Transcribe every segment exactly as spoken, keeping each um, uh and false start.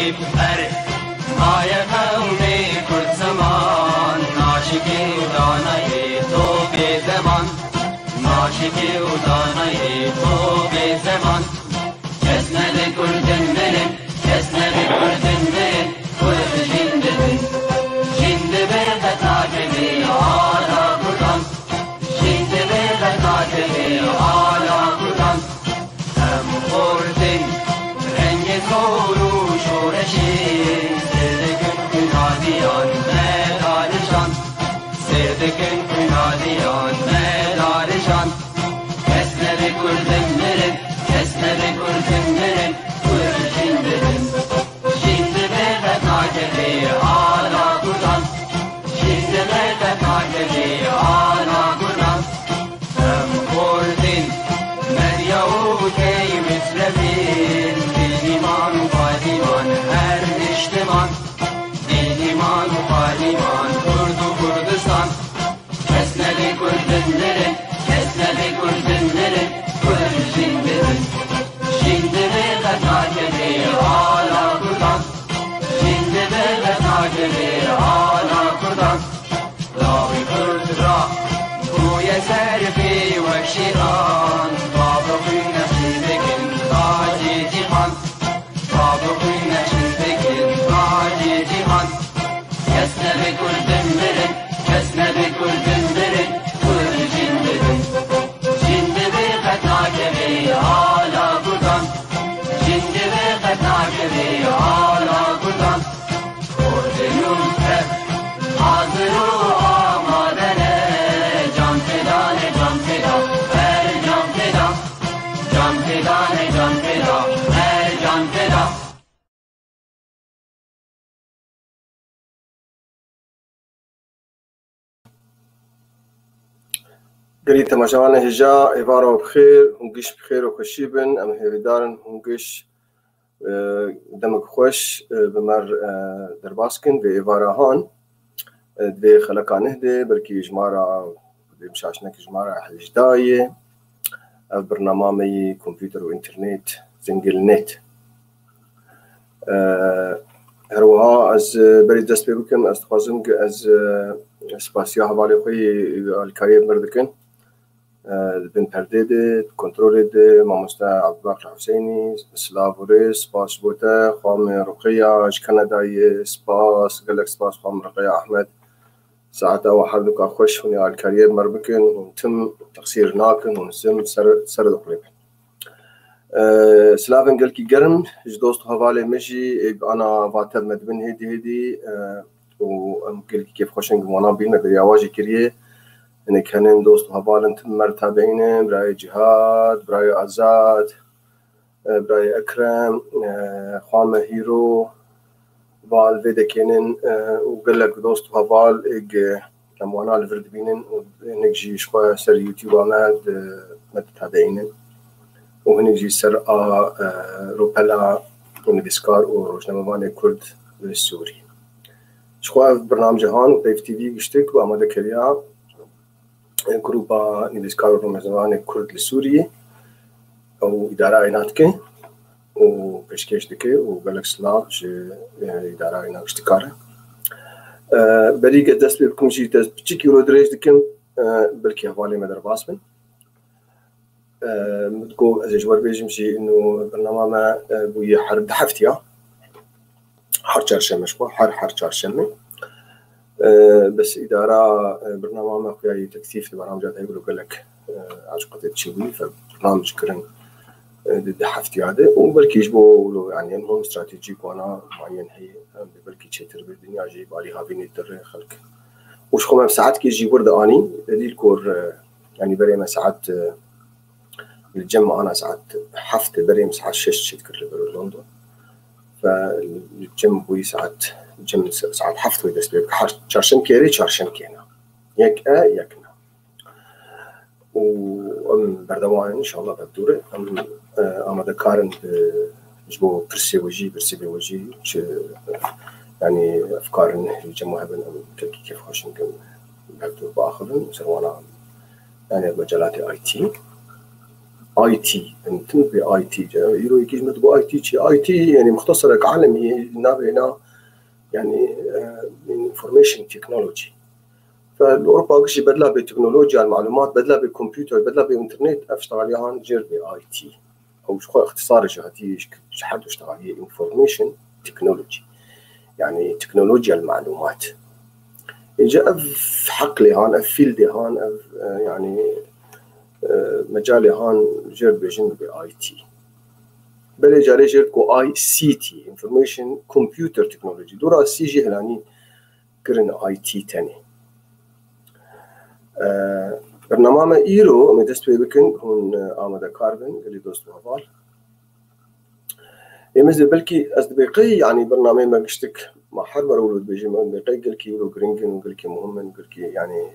Ber maye qewmê Kurd ziman, naşikî û danayê to bê zeman, naşikî û danayê to bê zeman. Kes nebe Kurdin mirin, kes nebe Kurdin mirin, Kurd jin dibin. Jin dibe qet nakevî ala Kurdan, jin dibe qet nakevî ala Kurdan. Em xortin rengê zor û şoreşê, sêr dikin xwîna diyan me darijan, sêr dikin xwîna diyan me darijan. Kes nebe Kurdin mirin, kes nebe Kurdin mirin, Kurd jin dibin. Jin dibe qet nakevî ala Kurdan, jin dibe qet nakevî ala Kurdan. Em xortin medya û key mislevîn, dîn îman û payîman her niştiman, dîn îman û payîman Kurd û Kurdistan. Kes nebe Kurdin mirin, kes nebe Kurdin mirin, Kurd jin dibin. Jin dibe qet nakevî ala Kurdan, jin dibe qet nakevî ala Kurdan. Lawê Kurd ra bûye ser pê wek şêran, bavê xwîn neşî dikin tacê cîhan, bavê xwîn neşî dikin tacê cîhan. Kes nebe Kurdin mirin, kes nebe Kurdin mirin, Kurd jin dibin. Jin dibe qet nakevî ala Kurdan, jin dibe qet nakevî ala Kurdan. Kurdê nû tev hazir û amade ne, can feda ne, can feda, her can feda. Can feda ne, can feda, her can feda. Gelî temaşevanê hêja, êvara we bi xêr, hûn giş bi xêr û xweşî bin. Em hêvîdar in hûn giş, e, demek xweş, e, bi me re, e, derbas kin vê êvara han. E, di vê xeleka neh de, belkî ji me re, vê şaşnek ji me re hejda ye. Ev bernama me yê kompûter û înternet, Zengilnet. E, her wiha ez, e, berî dest pê bikim, ez dixwazim ku ez, e, spasiya hevalê xwe yê alîkariyê bi me re dikin. E, di bin perdê de, di kontrolê de, mamoste Ebubekir Huseyinî, silav û rêz, spas ji bo te, xwam Ruqiya ji Kanadayê, spas, gelek spas xwam Ruqiya Ahmed. Saeta we her duka xweş, hûn ê alîkariyê bi me re bikin, hûn tim teqsîr nakin, hûn tim ser, ser diqilibin. E, silavên gelkî germ ji dost û hevalê me jî, ê bi ana va tev me dibin hêdî hêdî, e, û em gelkî kêfxweş in, gimanan bîn me beriya wa jî kiriye. Hinek henin dost û hevalin tim me re tabeîn in, birayê Cihad, birayê Azad, e, birayê Ekrem, e, xwa me Hîro, val vê dekênin, e, û gelek dost û heval êg, e, em wana li vir dibînin û hinek jî ji xwe ser YouTube-a me di, me ditadeînin û hinek jî ser a, e, rûpela nivîskar û rojnamevanê Kurd li Sûrî. Ji xwe ev bernamcihan û Peyv T V giştik bi amadekariya, e, Grûpa Nivîskar û Rojnamevanê Kurd li Sûriyê ew îdara wêna dike û pêşkêş dike û gelek silav ji, e, îdara wêna giştikar e. E, berî ke dest pê bikim jî dest piçikî wilo dirêj dikim, e, belkî hevalê me derbas bin. E, min digot ez ê ji we re bêjim jî, ino bernama me, e, bûye her di heftiya. Her çarşeme ji xwe, her, her çarşeme. E, bes îdara, e, bernama me xuya yî teksîf li bernamca de hevlo gelek, e, aciqetê çêbûyî, fe bernamc kirin, e, di, di heftiya de. Û belkî ji bo wilo, yanî, em hûn stratejî ku ana muayen heye, em dê belkî çêtir bi dinya jî balî havînê tirê xelk. Û ji xwe me bi saetkê jî wir dianî, delîl kor, e, yanî berê me saet, e, Li cem me ana saet heft, berê em saet şeş çêdikir li ber London. Fe li cem bûyî saet, cem saet heft wê dest pê bike. Her çarşemkê erê çarşemkê ne. Yek e, yek ne. Û em berdewam in inşallah bi dûre. Em, e, amadekar in, e, ji bo pirsê we jî, pirsê bê we jî, çi, yanî efkar in, li cem we hebin, em kekî kêfxweş in, em ber dûr biaxivin, ser wana, yanî mecalatê I T. I T, yani tim bi I T, îro yekî ji me digo I T çi? I T yani muxtasarek alemî navê na, yani, e, information technology. Fe li Ewropa gişî bedla bê teknolojiya malumat, bedla bê kompûter, bedla bê internet, ev ştexaliya han jêr bê I T. Ew ji xwe ixtisarê jî hatî ji her du ştexaliyê information technology. Yani teknolojiya malumat. Êca ev heqlê han, ev fîldê han, ev, e, yani, e, mecalê han jêr dibêjin bi I T. Belê carê jêr ku I C T, Information Computer Technology. Dora C jî helanî kirin I T tenê. E, bernama me îro, em ê dest pê bikin, hûn, e, amadekar bin, gelî dost û heval. Ê, ez ê belkî, ez dibê qey, yani, bernameyê me giştik, ma her were wilo dibêjim, em dibê qey gelkî wilo giring in û gelkî muhim in, gelkî, yani,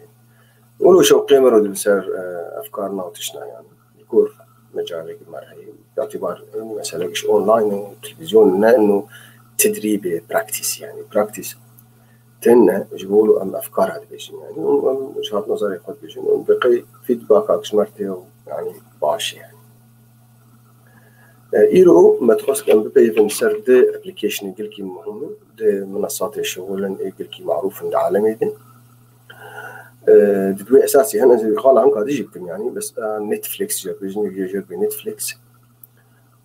wilo şewqê me ro dibe ser, e, efkarna û tiştna, yani, li gor mecalekî me re heye. Yatîbar, e, meselek ji online û televîzyon ne, û tedrîbê, practice, yani, practice. Têne ji bo wilo em efkara dibêjin, yani, û em ji hat nazarê xwe dibêjin, û bi qey feedbacka ji me re tê, yani, baş e, yani. E, îro me dixwest em bipeyivin ser di applicationê gelkî muhim in, di minasatê şixulin ê gelkî marûf in di alemê de. E, di duwê esasî hene, ez ê qala hinka dijî bikim, yani, bes, e, Netflix jî, bêjin jê jêr bê Netflix.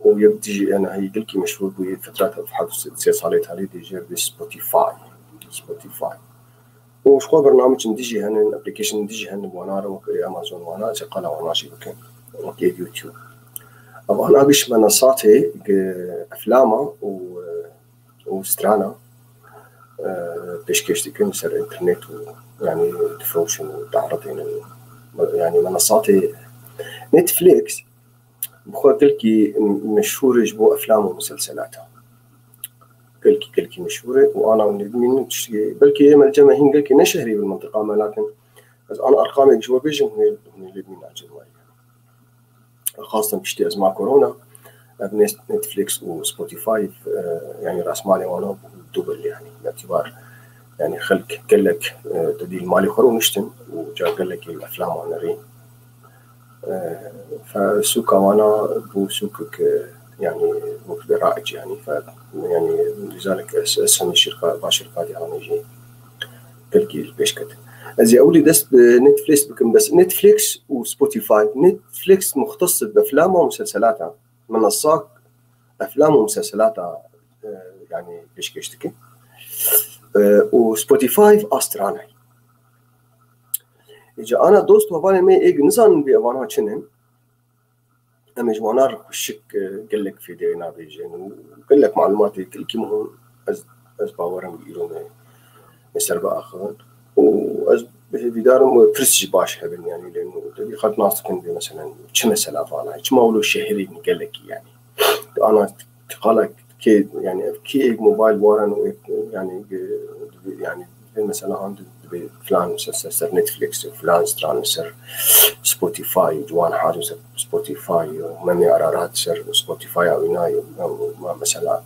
û yek dijî, yani, heyî gelkî meşhûr bûye, fetrata heft sê salê talî dê jêr bê Spotify. Spotify. Û ji xwe bernamecên dijî hene, application dijî hene, wana re wek Amazon wana, ez ê qala wana jî bikim. Wek YouTube. Ev ana giş menasatê, e, eflama û, e, û strana, e, pêşkêş dikin ser internet û, yani, difroşin û diaridin û, yani, menasatê Netflix, bi xwe gelkî meşhûr e ji bo eflam û miselselata. Gelkî, gelkî meşhûr e û ana hûn ê bimînin tiştê, belkî ê me li cem me hîn gelkî ne şehrî bi mintiqa me, lakin ez ana erqamek ji we bêjim, hûn ê, hûn ê lê bimînin acil wayî. Xastan piştî ezma korona, ev Net-, Netflix û Spotify, e, yani rasmalê wana bû dubl, yani, yatîbar, yani xelk gelek, e, di dîl malê xwe rûniştin û ca gelekî eflam wan nerîn. E, fe sûka wana bû sûkek, e, yani, wek bi raic, yani, fe, yani, lizalik es-, es hemî şirka-, va şirkatê anê jî gelkî li pêş ketin. Ez ê ewlî dest bi Netflix bikim, bes Netflix û Spotify. Netflix muxtes bi eflam û muselselata, menasa eflam û muselselata, e, yani, pêşkêş dike. E, û Spotify a stranay. Îca ana dost û hevalên me ê nizanin vê evana çi ne. Em ê ji wana re xweşik, e, gelek fêdeyê nabêjin û gelek malumatê gelkî muhim ez, ez bawerim îro me, me ser biaxivin. Û ez hêvîdar im pirs jî baş hebin, yani, lê nû te bî xelk nas dikin vê, meselen, çi mesela vana ye, çima wilo şehrî gelekî, yani. Ana qala kê, yani, ev kê ê mobil waran û ê, yani, e, yani, vê mesela han di-, dibê filan ser, ser, ser Netflix, filan stran ser Spotify, ciwan harim ser Spotify, Memê Ararat ser Spotify, ew îna ye, em, em, mesela.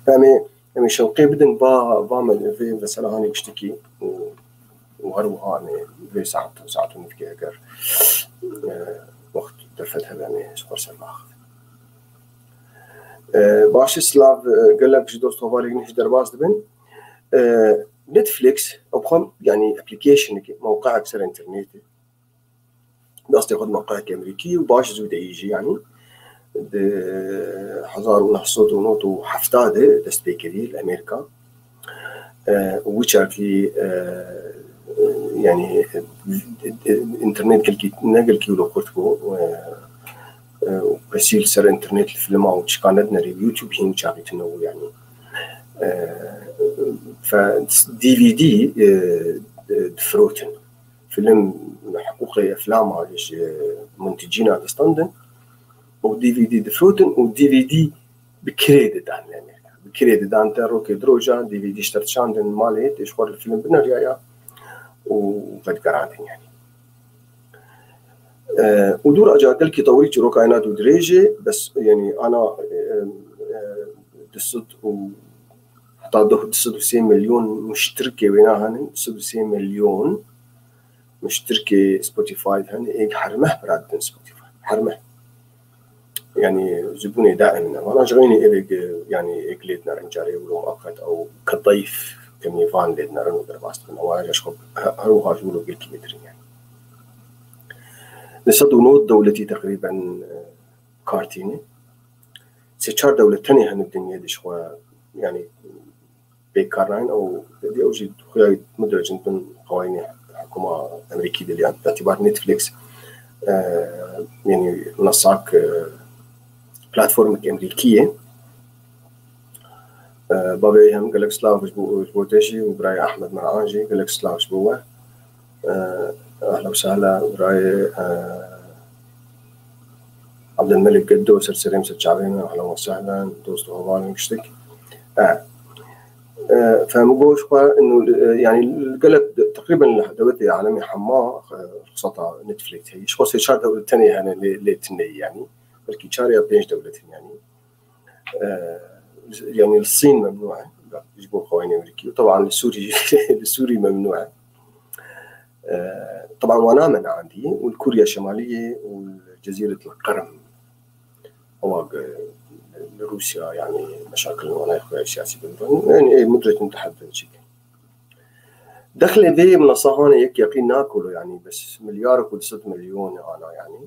Em ê, em ê şewqê bidin va, va me, vê mesela hanê giştikî û, û her wiha em ê vê saet, saet û nîvkê eger, e, wext derfet hebe em ê ji xwe ser biaxivin. E, baş e, silav, e, gelek ji dost hevalê din jî derbas dibin. E, Netflix, ew xwe, yani, applicationekê, mewqeek ser internetê. Destê xwe di mewqeekê Amerîkî û baş zû deyî jî, yani, di hezar û neh sed û nod û hefta de dest pê kirî li Amerîka. E, û wî çakî, e, yani, e, internet gelkî, ne gelkî wilo kurt bû, e, e, û kesî li ser internet li filma û çika nedinerî, YouTube hîn çaxî tune bû, yani. E, fe-, D V D, e, e, difirotin. Film, hiqûqê eflama ji muntecîna distandin û D V D difirotin û D V D bi kirê didan, yani. Bi kirê didan te rokê di roja D V D ji te dişandin malê, tê ji xwe re film bineriyaya û vedigerandin, yani. E, û dû raca gelkî tewrî çîroka ena dû dirêj e, bes, yani, ana, e, e, du sed û heta du sed û sê milyon muştirkê wêna hene, du sed û sê milyon muştirkê Spotify hene, ê her meh pira didin Spotify. Her meh. Yanî ji bûnê daîm ne. Vana ji xeynî êvê ge-, yanî êk lê dinerin carê wilo muqet ew ke dayf ke mêvan lê dinerin û derbas dibin. Ewa ya ji xwe he-, her wiha ji wilo gelkî bêtir in yanî. Li sed û nod dewletî teqrîben, e, kar tîne. Sê çar dewlet tenê hene dinyê de ji xwe, yanî pê kar nayên ew, ew jî xuya min direcin bin qewaynê hikûma Emerîkî de, yanî, îtibar Netflix, e, yanî, mesak, e, platformek Emerîkî ye. E, bavê hem gelek silav ji bo, ji bo te jî û birayê Ahmed Mer'an jî gelek silav ji bo we. E, ehla û sehla birayê, e, Abdülmelik Geddo, ser serê min, ser çavê min, ehlen ve sehlen, dost û hevalên giştik. E, e, fehmî goş xwe, inu, e, yanî, gelek, teqrîben li dewletê alemê hema, e, ruxsata Netflix heye. Ji xwe sê çar dewlet tenê hene lê, lê tune ye, yanî. Belkî çar ya pênc dewlet in, yanî. E, yanî li Sîn memnû e, ji bo qewaynê Amerîkî. Teban li Sûrî, li Sûrî memnû e. E, teban wana me neandî û li Kûrya Şemalî ye û li Cezîret el Qerm. Ewa ge-, li Rûsya, yanî meşakil wana xwe siyasî bin. Yanî, ê, mudretin tehed çik. Dexlê vê minasa hanê yek yaqîn nakolo, yanî, bes milyar û du sed milyon ana, yanî.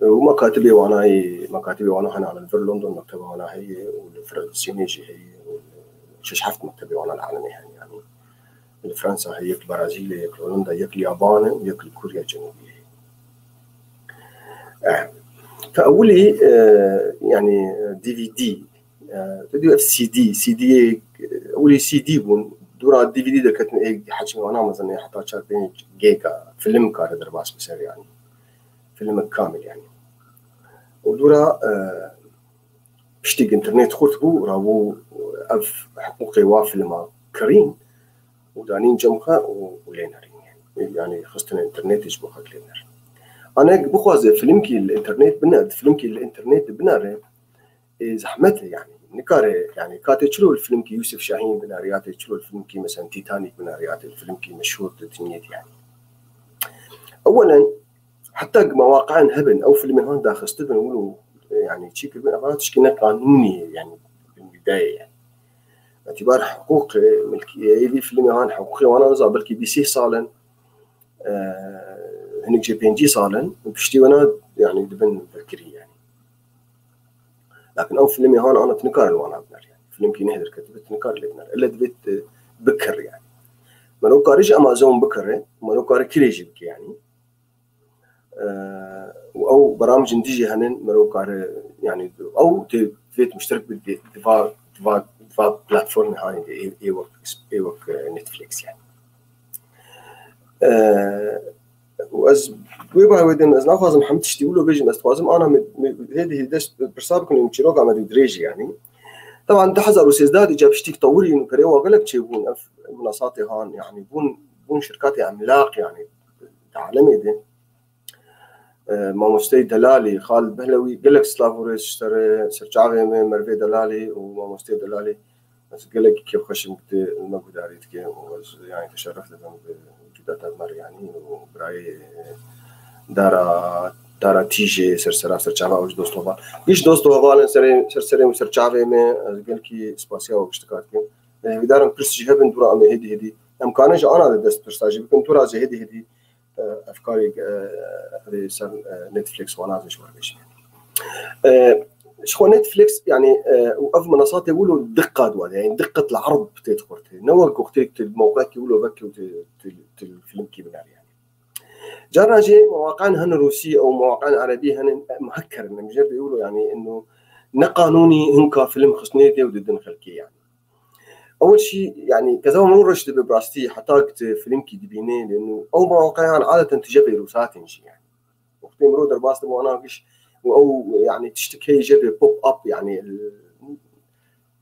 Û mekatibê wana yê, mekatibê wana hene li vir London mekteba wana heye û li Fir-, Sînê jî heye û li şeş heft mektebê wana li alemê hene, yanî. Li Fransa heye, yek li Brazîlê, yek li Holanda, yek li Yabanê û yek li Kûrya Cenûbî heye. Eh, te ewilî, eh, yanî, D V D, eh, te dî ev C D, C D yê, eh, ewilî C D bûn, dûra D V D derketin, ê hecmê wana mezin e, heta çar pênc gêga film kare derbas biser, yanî. Filmek kamil, yanî. Û dûra, eh, piştî ku înternet xurt bû, rabû ev hiqûqê wa filma kirîn û danîn cem xwe û, û lê nerîn, yanî. Yanî xistin înternetê ji bo xwe lê ner. Anek bixwaze filmkî li înternet bine-, filmkî li înternet binere, ê, zehmet e, yanî. Nikare, yanî, katê çilo li filmkî Yusuf Şahîn binare, ya tê çilo li filmkî, mesela, Titanic binare, ya tê li filmkî meşhûr di dinyê de, yanî. Ewelen, heta ku mewaqi'ên hebin, ew filmên han daxistibin, wilo, yanî, çi kiribin, ev tişkî ne qanûnî ye, yanî, bin bidayê, yanî. Îtibar hiqûqê, milkî, ê vî filmê han, hiqûqê wana niza, belkî bîst sal in, e, hinek jê pêncî sal in, piştî wana, yanî, dibin vekirî, yanî. Lakin ew filmê han ana tu nikarin wana biner, yanî. Filmkî neh derketibe, tu nikar lê biner. Elle divê tu bikir, yanî. Mero kare ji Amazon bikire, mero kare kirê jî bike, yanî. Eee, û ew beramcên dî jî henin, mero kare, yanî, ew tê vê muşterek bi di, di va, di va, di va platformê hanê de, ê, ê wek, ê wek, e, Netflix, yanî. Eee, û ez wê bahwê de ez naxwazim hemî tiştî wilo bêjim, ez dixwazim ana me, me hêdî hêdî dest pirsa bikin, çîroka me dû dirêj e, yanî. Teban du hezar û sêzdeh de îca piştî tewirîn û perê wa gelek çêbûn, ev minasatê han, yanî, bûn, bûn şirkatê emlaq, yanî, di alemê de. E, mamosteyê Delalî, Xalid Behlewî, gelek silav û rêz ji te re, serçavê me, Mervê Delalî û mamosteyê Delalî. Ez gelekî kêfxweş im ku tu me guhdarî dike û ez, yanî, teşerruf dikim bi wicûda te, Merî, yanî, û birayê Dara, Dara Tîjê, ser sera serçava û ji dost û heval. Giş dost û hevalên serê, ser serê û serçavê me, ez gelkî spasiya we giştika dikim. Ez hêvîdar im pirs jî hebin, dûra em ê hêdî hêdî. Em karin ji ana de dest pirsa jî bikin, dûra jî hêdî hêdî e, efkarê, e, li ser, e, Netflix wana ez ji we re bêjim. E, ji xwe Netflix, yanî, e, û ev minasatê wilo diqqa di wa de, yanî diqqet li erd tê dixurtê. Ne wek ku tê tu mewqekî wilo vekî û tu, tu, tu filmkî binêrî, yanî. Carna jî mewaqeyan hene rûsî û mewaqeyan erebî hene, em hek kerin, em jê re wilo, yanî, ino ne qanûnî hinka film xistinê tê û didin xelkê, yanî. Ewil şî, yanî, keza mirov reş dibe bi rastî, heta ku tu filmkî dibînê, lê nu ew mewaqeyan adeten tu jê vîrusatên jî, yanî. Wextê mirov derbas dibe wana giş û ew, yanî, tiştik heye jê vê pop up, yanî,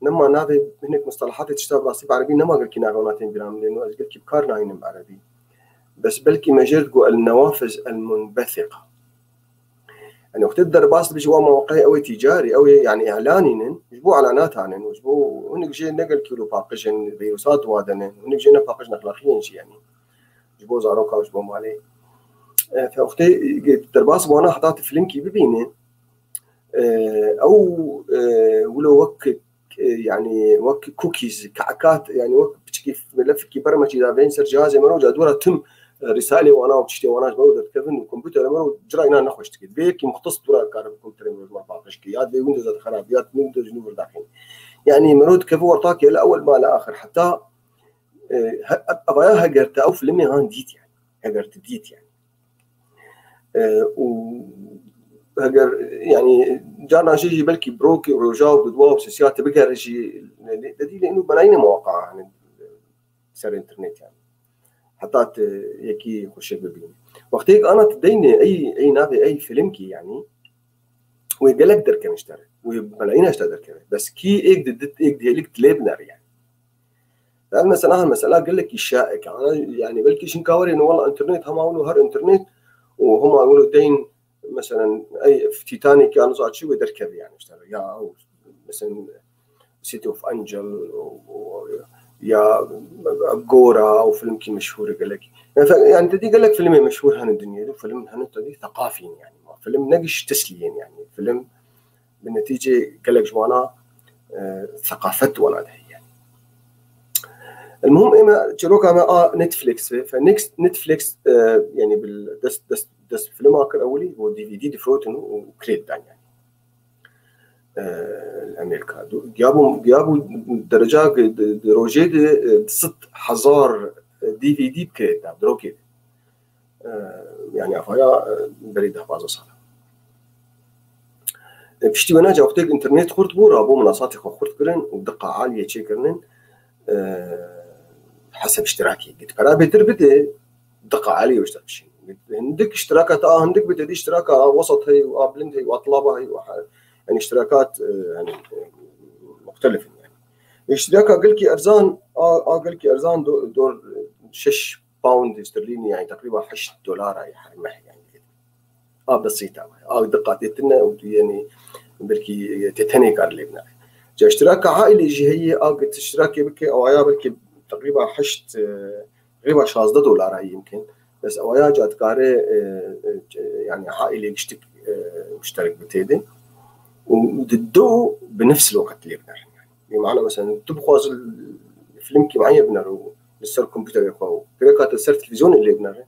nema navê hinek mustalahatê tişta bi rastî bi erebî nema gelkî navê wana tên bîra min, lê nu ez gelkî bi kar nayînim bi erebî. Bes belkî me jê re digo el newafiz el munbethiqa. Yanî, wextê derbas dibe ji wan mewqeyê ew ê tîcarî, ew ê, yanî, îlanî nin, ji bo îlanatan in û ji bo hinek jê ne gelkî wilo paqij in, vîrusat wa de ne, hinek jê ne paqij nexlaqiyên jî, yanî, ji bo zaroka û ji bo malê. E, fe wextê derbas wana heta tu filmkî bibînî, Ew wilo wek, yanî wek cookies, ke'ekat, yanî wek piçikî melefekî bermekî davên ser cihazê me ro, ca dûra tim rîsalê wana û tiştê wana ji me ro derdikevin û kompûterê me ro cira înan nexweş dike. Divê yekî muxtes dûra kare bi kompûterê me ro ji me paqij ke. Ya divê Windows de xerab, ya Windows ji nû vir daxîn. Yanî me ro dikeve wertakê li ewel ma li axir. Heta, e, he-, evaya heger te ew filmê han dît yani. Heger tu dît yani. E, û heger, yanî, carna jî, jî belkî birokî roja û didwa û sisiya te bigere jî, te dî lê û belayîne muwaqa, hani, ser internet yani. Heta tu yekî xweşik bibînî. Wextê ana tu deynê ey, ey navê ey filmkî yani, wê gelek derkevin ji te re. Wê belayîna ji te derkeve. Bes kî êk di, di, êk dihêlik dilê binere yani. Ev mesela, ha, mesela gelekî şaik. Ana, yani belkî jinka werê ne wala internet, hema wilo her internet û hema wilo deyn, mesela, ey Titanic ya niza çi wê derkeve yani işte. Ya, mesela City of Angel, û, û, ya Gora, û filmkî meşhur gelek. Yani, fe-, yani te dî gelek filmê meşhur hene dinyê de, film hene te dî thekafîn yani. Film ne giş tesliyên yani. Film bi netîcê gelek ji wana, e, seqafet wana de heye. El muhim ême çîroka me a Netflix ve. Fe Nex-, Netflix, e, yani bil dest, dest, dest filma kir ewilî, û D V D difirotin û krêt dan yani. E, Amerîka. Du-, giya bû, giya bû dereca ki di, di rojê de, e, di sed hezar D V D bi krêt da, dirokê de. E, yani avaya, e, berî deh pazdeh sal. E, piştî wê ne, wextêk internet xurt bû, rabû minasatê xwe xurt kirin û diqa aliyê çêkirinin, e, heseb iştirakî. Git pera bêtir bide, diqa aliyê wişta bişîn. Hindik iştiraka te a hindik bide, dî iştiraka a wesat hey û a bilind hey û a tilaba hey û a, yani iştirakat, e, yani, e, muxtelif in yani. Îştiraka gelkî erzan, a, a gelkî erzan do-, dor şeş pound sterlînî, yani teqrîba heşt dolara her meh yani. A besîta, a diqa tê tine û tu yani belkî tê tenê kar lê bine. Ca îştiraka aîlê jî heye, a git îştirakê bike, awaya belkî teqrîba heşt, e, rêva şazdeh dolara yê yimkin. Bes awaya ca dikare, e, e, yani aîlê giştik, e, muşterek bi tê de. Û di do bi nefs loqet lê bine. Bimana mesela tu bixwazî filmkî muayyen binere û li ser kompûterê xwe û gereka te ser televîzyonê lê binere,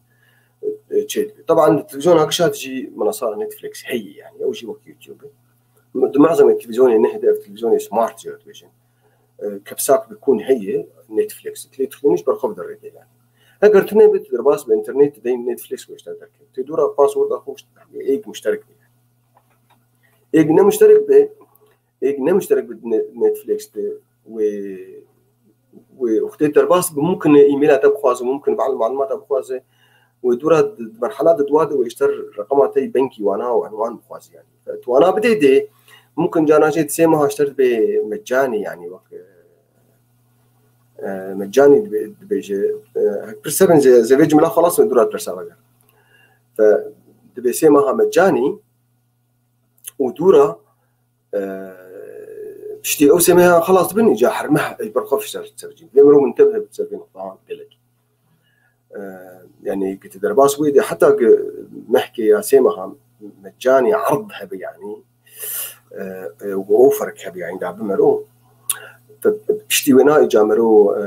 e, çê dibe. Taban li televîzyona gişa jî minasa Netflix heye yani, ew jî wek YouTube e. Di mezemê televîzyonê nehê de ev televîzyonê smart jî dibêjin. E, kepsak bi kûn heye Netflix. Lê tu xwînî ji ber xwe bi derê de yani. Heger tu nebê, tu derbas bi internet, tu deyî Netflix wê ji te derkeve. Tu dûra passworda xwe êk muşterek bê. Êk ne muşterek be, êk ne muşterek bi Ne-, Netflix de wê, wê wextê derbas bi mumkin e e-maila te bixwaze, mumkin e bal malumata bixwaze. Wê dûra di, di merhala di dua de wê ji te reqema te yî benkî wana û enwan bixwaze yani. Tu wana bidê dê, mumkin cana jê di sê meha ji te dibe mecanî yani wek, e, mecanî dibe, dibêje, e, hek pirse bin ze-, zevê cimla xelas me dûra pirsa veger. Fe dibe sê meha mecanî, û dûra, e, piştî ew sê mehan xelas dibin, îca her meh ey berxwe fişer ser cî. Vê mirov min tev ser vê nuqta gelek. E, yani ki tu derbas wê de heta ki mehkê ya sê mehan mecanî erd hebe yani, e, e, û ew ferq hebe yani da bimero. Te piştî wê na îca mero, e,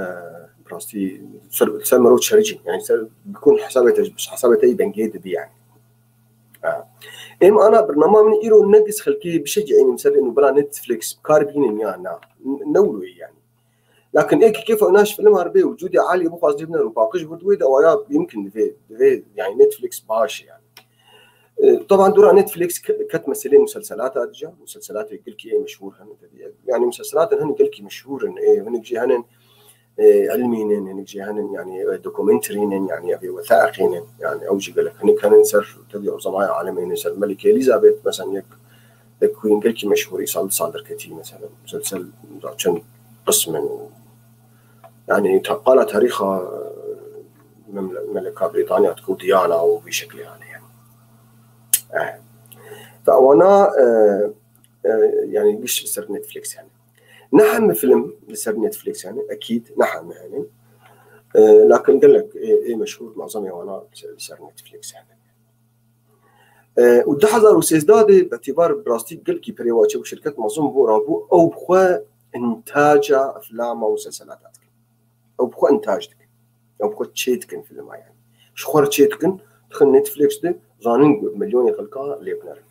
rastî ser, ser mero çericî. Yani ser bikun hesabê te, hesabê te yî bengê dibi yani. Ha. Em ana bernama min îro ne giş xelkê bişecî eynî ser ên û bila Netflix kar bînin ya na. N-, ne wilo yani. Lakin ê ki kêfa naş film harbe û cûdê alî bixwaz dibine û paqij bû wê de awaya yimkin divê, divê yani Netflix baş yani. E, taban dûra Netflix ke-, ket meselê muselselata dija, muselselatê gelkî ê meşhur hene. Yani muselselatên hene gelkî meşhur in, ê, hinek jî hene, e, ilmî ne, hinek jî hene, yani, e, dokumenterî ne, yani, ev ê wethaiqî ne, yani, ew jî gelek hinek hene ser, tevî ew zamaya alemê ne, ser Melikê Elizabeth, mesela, yek, yek Queen gelkî meşhur, îsal, sal derketî, mesela, muselsel, çend qism in, yani, ta-, qala tarîxa, e, memle-, Melika Brîtanya diku Diana û vî şeklê hane, yani. E. Te wana, e, e, yani, giş li ser Netflix, yani. Ne hemî film li ser Netflix hene, ekîd, ne hemî hene. E, lakin gelek ê, ê meşhûr, mazemê wana li ser, li ser Netflix hene. E, û du hezar û sêzdeh de Betîbar bi rastî gelkî perê wa çêbû, şirket mezin bû, rabû ew bi xwe intaca eflama û muselselata dikin. Ew bi xwe intaj dikin. Ew bi xwe çê dikin filma yani. Ji xwe re çê dikin, dixin Netflix de, zanin ku milyonê xelka lê binerin.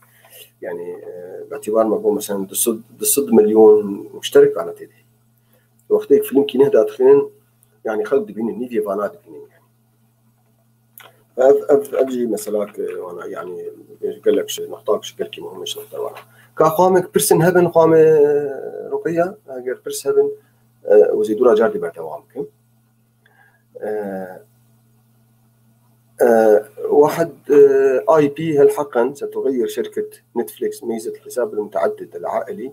Yani, e, Betîbar me got, mesela, du sed, du sed milyon muşterek ana tê de. Wextê film kîneh dadixînin, yani xelk dibînin, nîvê vana dibînin yani. Ev, ev, ev jî mesela ki wana, yani gelek ji nextak ji gelkî muhim ji nexta wana. Ka xwamek pirsin hebin, xwame Ruqiya, eger pirs hebin, e, û zî dûra cardî berdewam bikim. E, e, واحد, e, آي بي هل حقا ستغير شركة نتفليكس ميزة الحساب المتعدد العائلي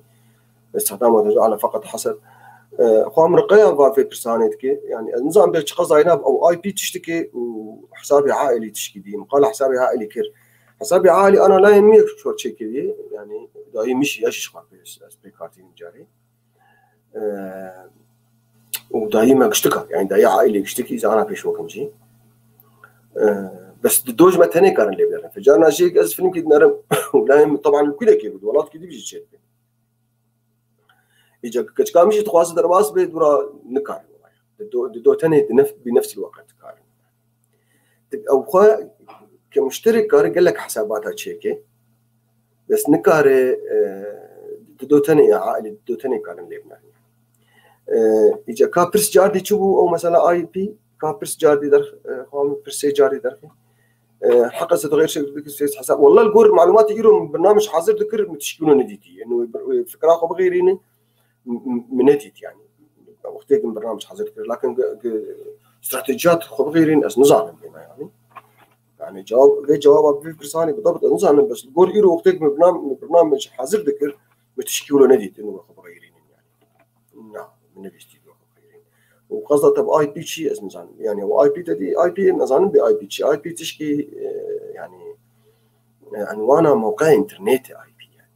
استخدامه تجعله فقط حسب. E, xwam Ruqiya va vê pirsanê dike. Yani ez nizanim bê çiqas zaynav ew آي بي tiştike û hesabê ailî tişkî dî. Qala hesabê ailî kir. Hesabê ailî ana layê min yek şor çêkiriye. Yani dayî min jî, ez jî ji xwe pê, ez pê kartînim carê. E, û dayî me giştika. Yani dayî ailî giştikî zana pêş wekim jî. E, bes di do ji me tenê karin lê binerin. Carna jî ez filmkî dinerim. Û layê min, teban li kulekê bû, di welatkî dî jî çêdibe. Îca keçika min jî dixwaze derbas bê, dûra nikarin. Di do, di do tenê di nef-, bi nefsî weqt dikarin. Di, ew xwe ke muşterek kare gelek hesabata çêke. Bes nikare, e, di do tenê ya ailî, di do tenê karin lê binerin. E, îca ka pirs cardî çi bû, ew mesela آي بي, ka pirs cardî derx-, e, xwe pirsê cardî derxî. E, heqa se dixêr şekil dikir sêz hesab. Wallah, li gor malûmatê îro min birnamej hazir dikir, min tişkî wilo nedîtî. Eno fikra xwe bixêrîne, m-, m-, min nedît yani. Wextê min birnamej hazir dikir. Lakin ge-, ge-, stratejiyat xwe bixêrîn, ez nizanim bêna yani. Yani cevap, vê cevaba vê pirsanê bi dabt ez nizanim, bes li gor îro wextê min birnam-, min birnamej hazir dikir, min tişkî wilo nedît, eno xwe bixêrînin yani. Na, min nebîstî. Û qasda te bi آي بي çi, ez nizanim. Yani o آي بي te dî, آي بي nazanim bê آي بي çi. آي بي tişkî, e, yani, e, enwana mewqeya înternetê آي بي yani.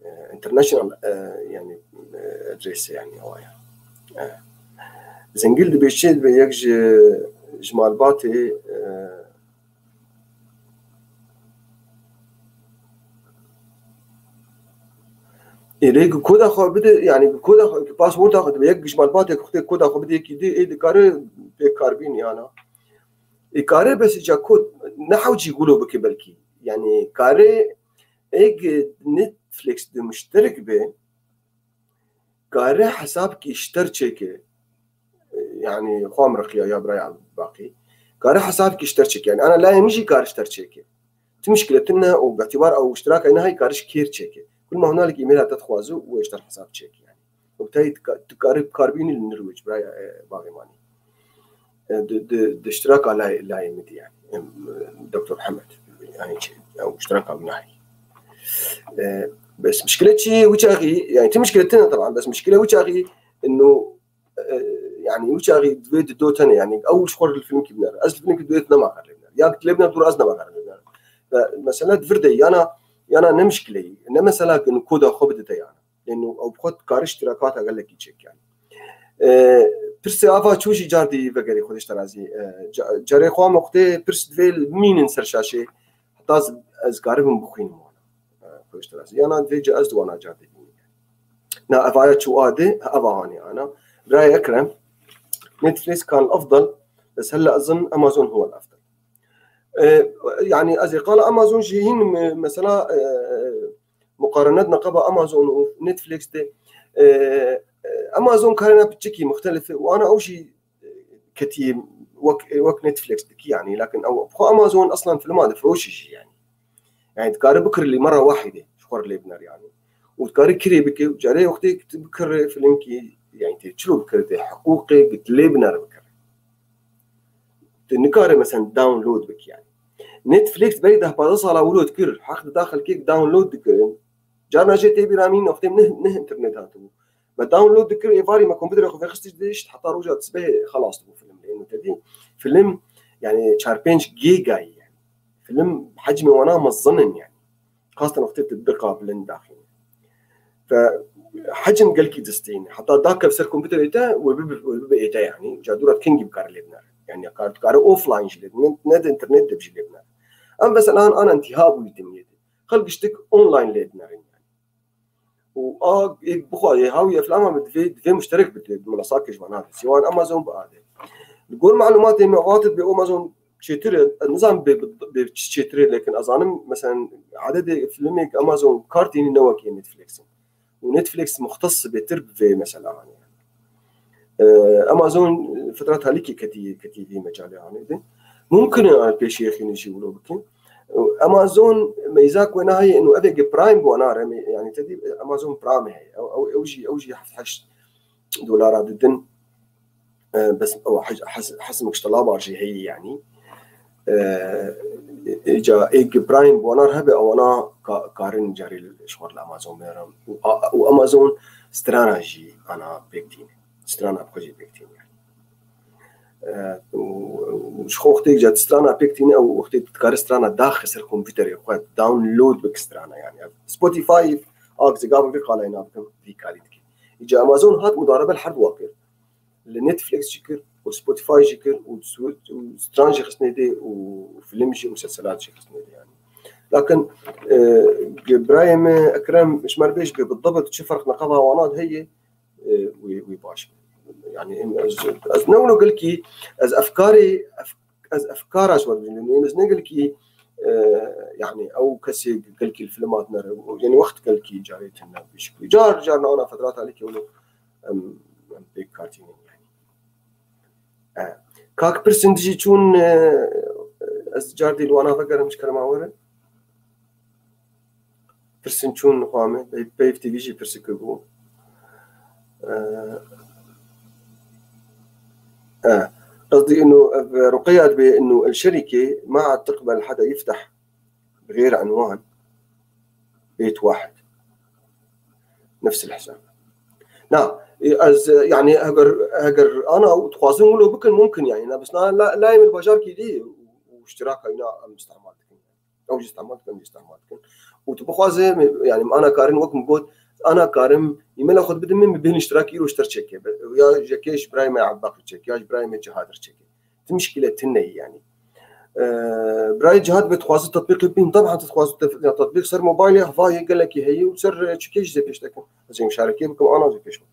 E, international, e, yani, e, adresse yani o ya. E. Zengil dibê çi, dibê yek ji, ji malbatê, e, Ê, lê ku koda xwe bide, yani ku koda xwe, ku passworda xwe dibe, yek ji malbatê ku xwedê koda xwe bide yekî dî, ê dikare pê karbîn yana. Ê kare bes îca kod ne hewcî gulo bike belkî. Yani kare ê Netflix de muşterek be, kare hesabkî ji te re çêke. Yani xwam Riqiya ya biraya Baqî. Kare hesabkî ji te re çêke. Yani ana layê min jî kare ji te re çêke. Ti mişkile tune û betîbar ew iştiraka ne hay kare ji kêr çêke. Kul ma hunalik îmêla te dixwaze û ji te re hesab çêke yani. Û te dika-, dikare bi kar bînî li Nirwêc, biraya, e, Bavê Manî. E, di, di, di iştiraka lay-, layê min dî yani. Em, e, Doktor Mihemed. Yani çi, ew iştiraka wî nahî. E, bes mişkile çi ye? Wî çaxî, yani ti mişkile tune taban, bes mişkile wî çaxî, ino, e, yani wî çaxî divê di do tene, yani ew ji xwe li filmkî biner. Ez li filmkî divê nema kar lê biner. Ya lê biner, dûr ez nema kar lê biner. Ve mesela di vir de yana, yana ne mişkile ye. Ne mesela ki koda xwe bidite yana. Yani ew bi xwe dikare iştirakata gelekî çêk yani. E, pirsê ava çû jî cardî vegerî Xwedê ji te razî. E, ca-, carê xwe me xwedê pirs divê mînin ser şaşê. Heta ez, ez karibim bixwînim wana. E, Xwedê ji te razî. Yana divê ca-, ez di wana cardî bînim. Na evaya çû ade, eva hanê ana. Birayê Ekrem, Netflix kan afdal, bes hela ezin Amazon huwa afdal. E, yani ez ê qala Amazon jî hîn me-, mesela, e, muqarenet neqeba Amazon û Netflix de, e, e, Amazon karena piçikî muxtelif e, û ana ew jî, e, ketiye wek, wek Netflix dikî yani, lakin ew xwe Amazon aslan filma difiroşî jî yani. Yani dikare bikir li mera wahîde, ji xwe re lê biner yani. Û dikare kirê bike, û carê wextê tu bikire filmkî, yani tê çilo bikire, tê hiqûqê, tu lê biner bikire. Tu nikare mesela download bikî yani. Netflix berî deh pazdeh sala wilo dikir, heq dida xelkê download dikirin. Carna jê tê bîra min wextê min ne, ne internet hatibû. Me download dikir, êvarî me komputerê xwe vexistî dişt, heta roja sibehê xelas dibû film. Lê êno te dî, film, yani çar pênc gîga ye yani. Film hecmê wana mezin in yani. Xastan wextê tu diqa bilind daxîne. Ve hecm gelkî distîne. Heta dakev ser komputerê te, wê bibe, wê bibe ête yani. Ca dûra kengî bikare lê binere. Yani kar, dikare offline jî lê, ne, ne de internet de jî lê binere. Em mesela an, an intiha bûyî dinyê de. Xelk ji tik online lê dinerin yani. Û a ê bixwaze hawiye filama bi divê, divê muşterek bi, bi minasakê ji wana. Siwan Amazon bi adê. Li gor malumatê me, vatit bi Amazon çêtir e, ez nizanim bê, bê, bê çi çêtir e, lekin ez zanim, mesela, adedê filmê Amazon kar tînî ne wekî Netflix in. Û Netflix muxtes bêtir bi vê mesela, hani. Ee, Amazon, e, fitra talîkê ketî, ketî vî mecalê, hani, de. Mumkin e, yani, pêşiyê xînî jî wilo bikin. Û Amazon meyza ku wena heye, û evê ge Prime bi wana re, me-, yani, te dî, e, Amazon Prime heye. Ew, ew, ew jî, ew jî heft heşt dolara didin. E, bes ew hes-, hes-, hesmek ji telabar jî heye, yani. E, e, ca ê ge Prime bi wana re hebe, ewana ka-, karin carî ji xwe li Amazon bêrin. Û a-, û Amazon strana jî ana pêk tîne. Strana bi xwe jî pêk tîne, yani. E, û, û ji xwe wextê ca strana pêk tîne, ew wextê dikare strana daxe ser kompûterê xwe, download bike strana, yani. Spotify, a, ez gavekê qalayî nabikim, vî karî dike. Îca Amazon hat mudarebe li her du wa kir. Li Netflix jî kir, û Spotify jî kir, û su-, û stran jî xistine dê, û film jî, museselat jî xistine dê, yani. Lakin, e, birayê me Ekrem, ji me re bêj bê, bi dibit çi ferq neqeba wana de heye, e, wî, wî baş. Yani, em, ez, ez ne wilo gelkî, ez efkarê, ef-, ez efkara ji we dibînim. Em, ez ne gelkî, e, yani, ew kesê gelkî li filmat nere. Yani, wext gelkî carê tune bişkî. Car, car na ona fedra talîkê wilo em, em pêk kartînin, yani. E, kak pirsin dijî çûn, e, ez car dî li wana vegerim ji kerema were. Pirsin çûn xwe me, pey-, peyv T V jî pirsik bû. E, e, قصدي إنه رقية بأنه الشركة ما عاد تقبل حدا يفتح بغير عنوان بيت واحد نفس الحساب. Na, ez, yani, heger, heger ana û dixwazin wilo bikin, mumkin, yani, na, bes na, la, layê min bajarkî dî û, û iştiraka îna em îstehmal dikin. Ew jî îstehmal dikin, em jî îstehmal dikin. Û tu bixwaze, yani, ana karin wek min got, ana karim, e-maila xwe dibidin min, min bihên iştirakî îro ji te re çêke. Ya ji yekê ji birayê me Ebbaqî çêke, ya ji birayê me Cihad re çêke. Ti mişkîle tune ye, yani. Ee, birayê Cihad bê dixwaze tetbîqê bîn, taban tu dixwaze te-, ya tetbîq ser mobaylê, hevayê gelekî heye û ser, e, çikê jî zê pêş dekin. Ez ê muşarekê bikim, ana zê pêş bikim.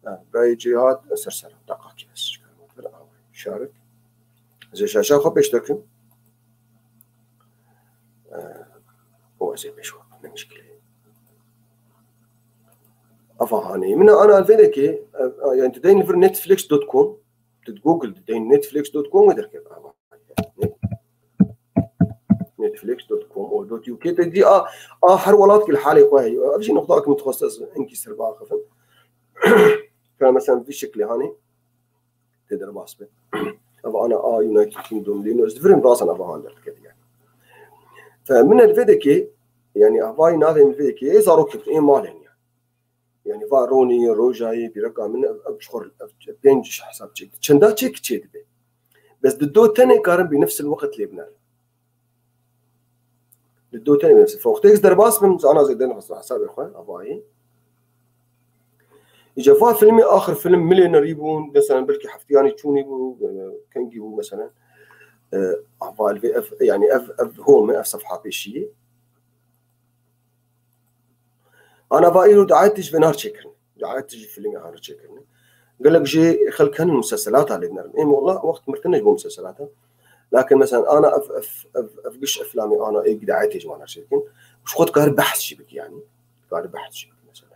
Ha, birayê Cihad, e, ser ser, deqakî ez şarik. Ez ê şaşa xwe pêş dekim. E, û ez ê pêş xwe, ne mişkîle ye. Ava hanê. Min ana vê dekê, e, e, yani tu deyên li vir netflix dot com, tu Google dideyên netflix dot com wê derket. Ava. Netflix dot com û dot U K te dî a, a her welatkî li halê xwe heye. Ev jî noqta ku min dixwest ez hinkî ser biaxifim. Ka mesela vî şeklê hanê tê derbas be. Ev ana a United Kingdom dî, ez divirim razan ev han derdikete yani. Fe min li vê dekê, yani avayî navê min vê dekê, ê zarokê ê malên yani. Yani va Ronî, Rojayî, bîreka min ev, ev ji xwe, ev pênc hesab çêk. Çenda çêk çê dibe. Bes di do tenê karin bi nefsil weqt lê biner. Di do tenê nefsil. Wextê ez derbas bim, zana zêde nefsil hesabê xwe, avayî. Îca va filmê axir film milê nerî bûn, mesela belkî heftiyanî çûnî bû, e, kengî bû mesela. E, ava li vê ev, yani ev, ev home, ev sefha pêşiyê. Ana va îro daet ji vê nar çêkirin. Daet ji filmê har çêkirin. Gelek jî xelk henin museselata lê dinerin. Êm wela wext mirtine ji bo museselata. Lakin mesela ana ev, ev, ev, ev giş eflamê ana ê daetê ji wan çêkin. Ji xwe dikare behs jî bike yani. Dikare behs jî bike mesela.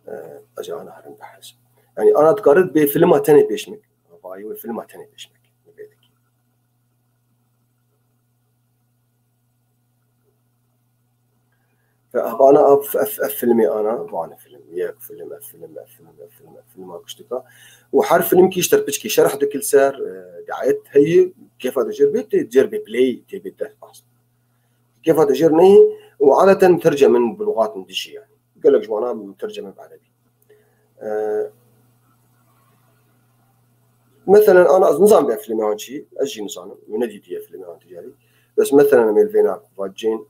Ee, ez ana herin behs. Yani ana dikare bê filma tenê pêş me. Vayî wê filma tenê pêş me. Bê dikî. Fe ev ana ev, ev, ev filmê ana, van film, yek film, ev film, ev film, ev film, ev film, a kiştika. Û her film kî ji ter piçkî şerh dikil ser, e, daet heye, kêfa de jêr bê, tê jêr bê play, tê bê deh bas. Kêfa de jêr neyê, û adeten tercemin bi lugat min dijî yani. Gelek ji wana terceme bi erebî. E, Meselen, ana ez nizam be filmê an çi, ez jî nizanim. Min nedîtiye filmê an ticarî. Bes meselen, em ê li vêna va Jane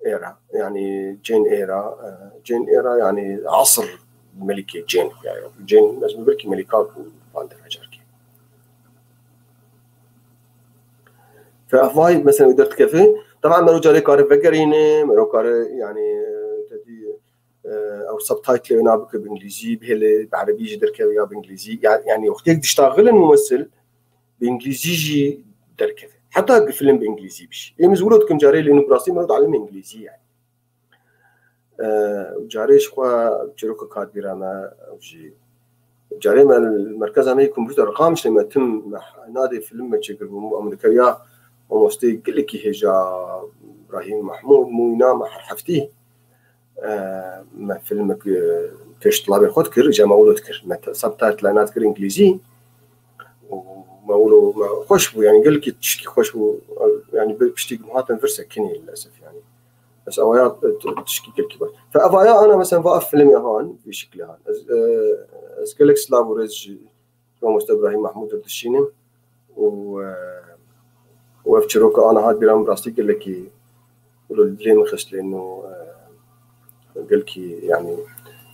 Eyre, yani Jane Eyre, e, Jane Eyre, yani asir melikê Jane, yani Jane, ez belkî melika bû van der hacar ki. Fe ev vay mesela wî derdikeve. Taban mero carê kare vegerîne, mero kare yani, e, te dî, e, ew subtitle wê nabike bi îngilîzî, bihêle bi erebî jî derkeve ya bi îngilîzî. Ya, yani wextêk diştaxilin mumessil bi îngilîzî jî derkeve. Heta ki film bi îngilîzî bişî. Ê min ji wilo dikim carê lê nû bi rastî mero dielime îngilîzî yani. E, û carê ji xwe çîrokek hat bîra me, ew jî carê me li merkeza me yê kompûter qamşê me tim me nadê film me çêkiribû, em dikeriya mamosteyê gelekî hêja Îbrahîm Mehmûd, mûyna me her heftî, e, me filmek, e, pêş tilabê xwe dikir, îca me wilo dikir. Me te-, subtitle nadikir îngilîzî û me wilo me xweş bû, yani gelekî tişkî xweş bû, yani bi piştî ku hatin vir sekinî lilesef yani. Bes awaya, e, t-, tişkî gelkî baş. Fe evaya ana mesela va ev filmê han, vî şiklê han. Ez, e, ez gelek silav û rêz ji mamoste Îbrahîm Mehmûd re dişînim û, e, û ev çîroka ana hat bîra min rastî gelekî wilo dilê min xist lê no, e, gelkî yani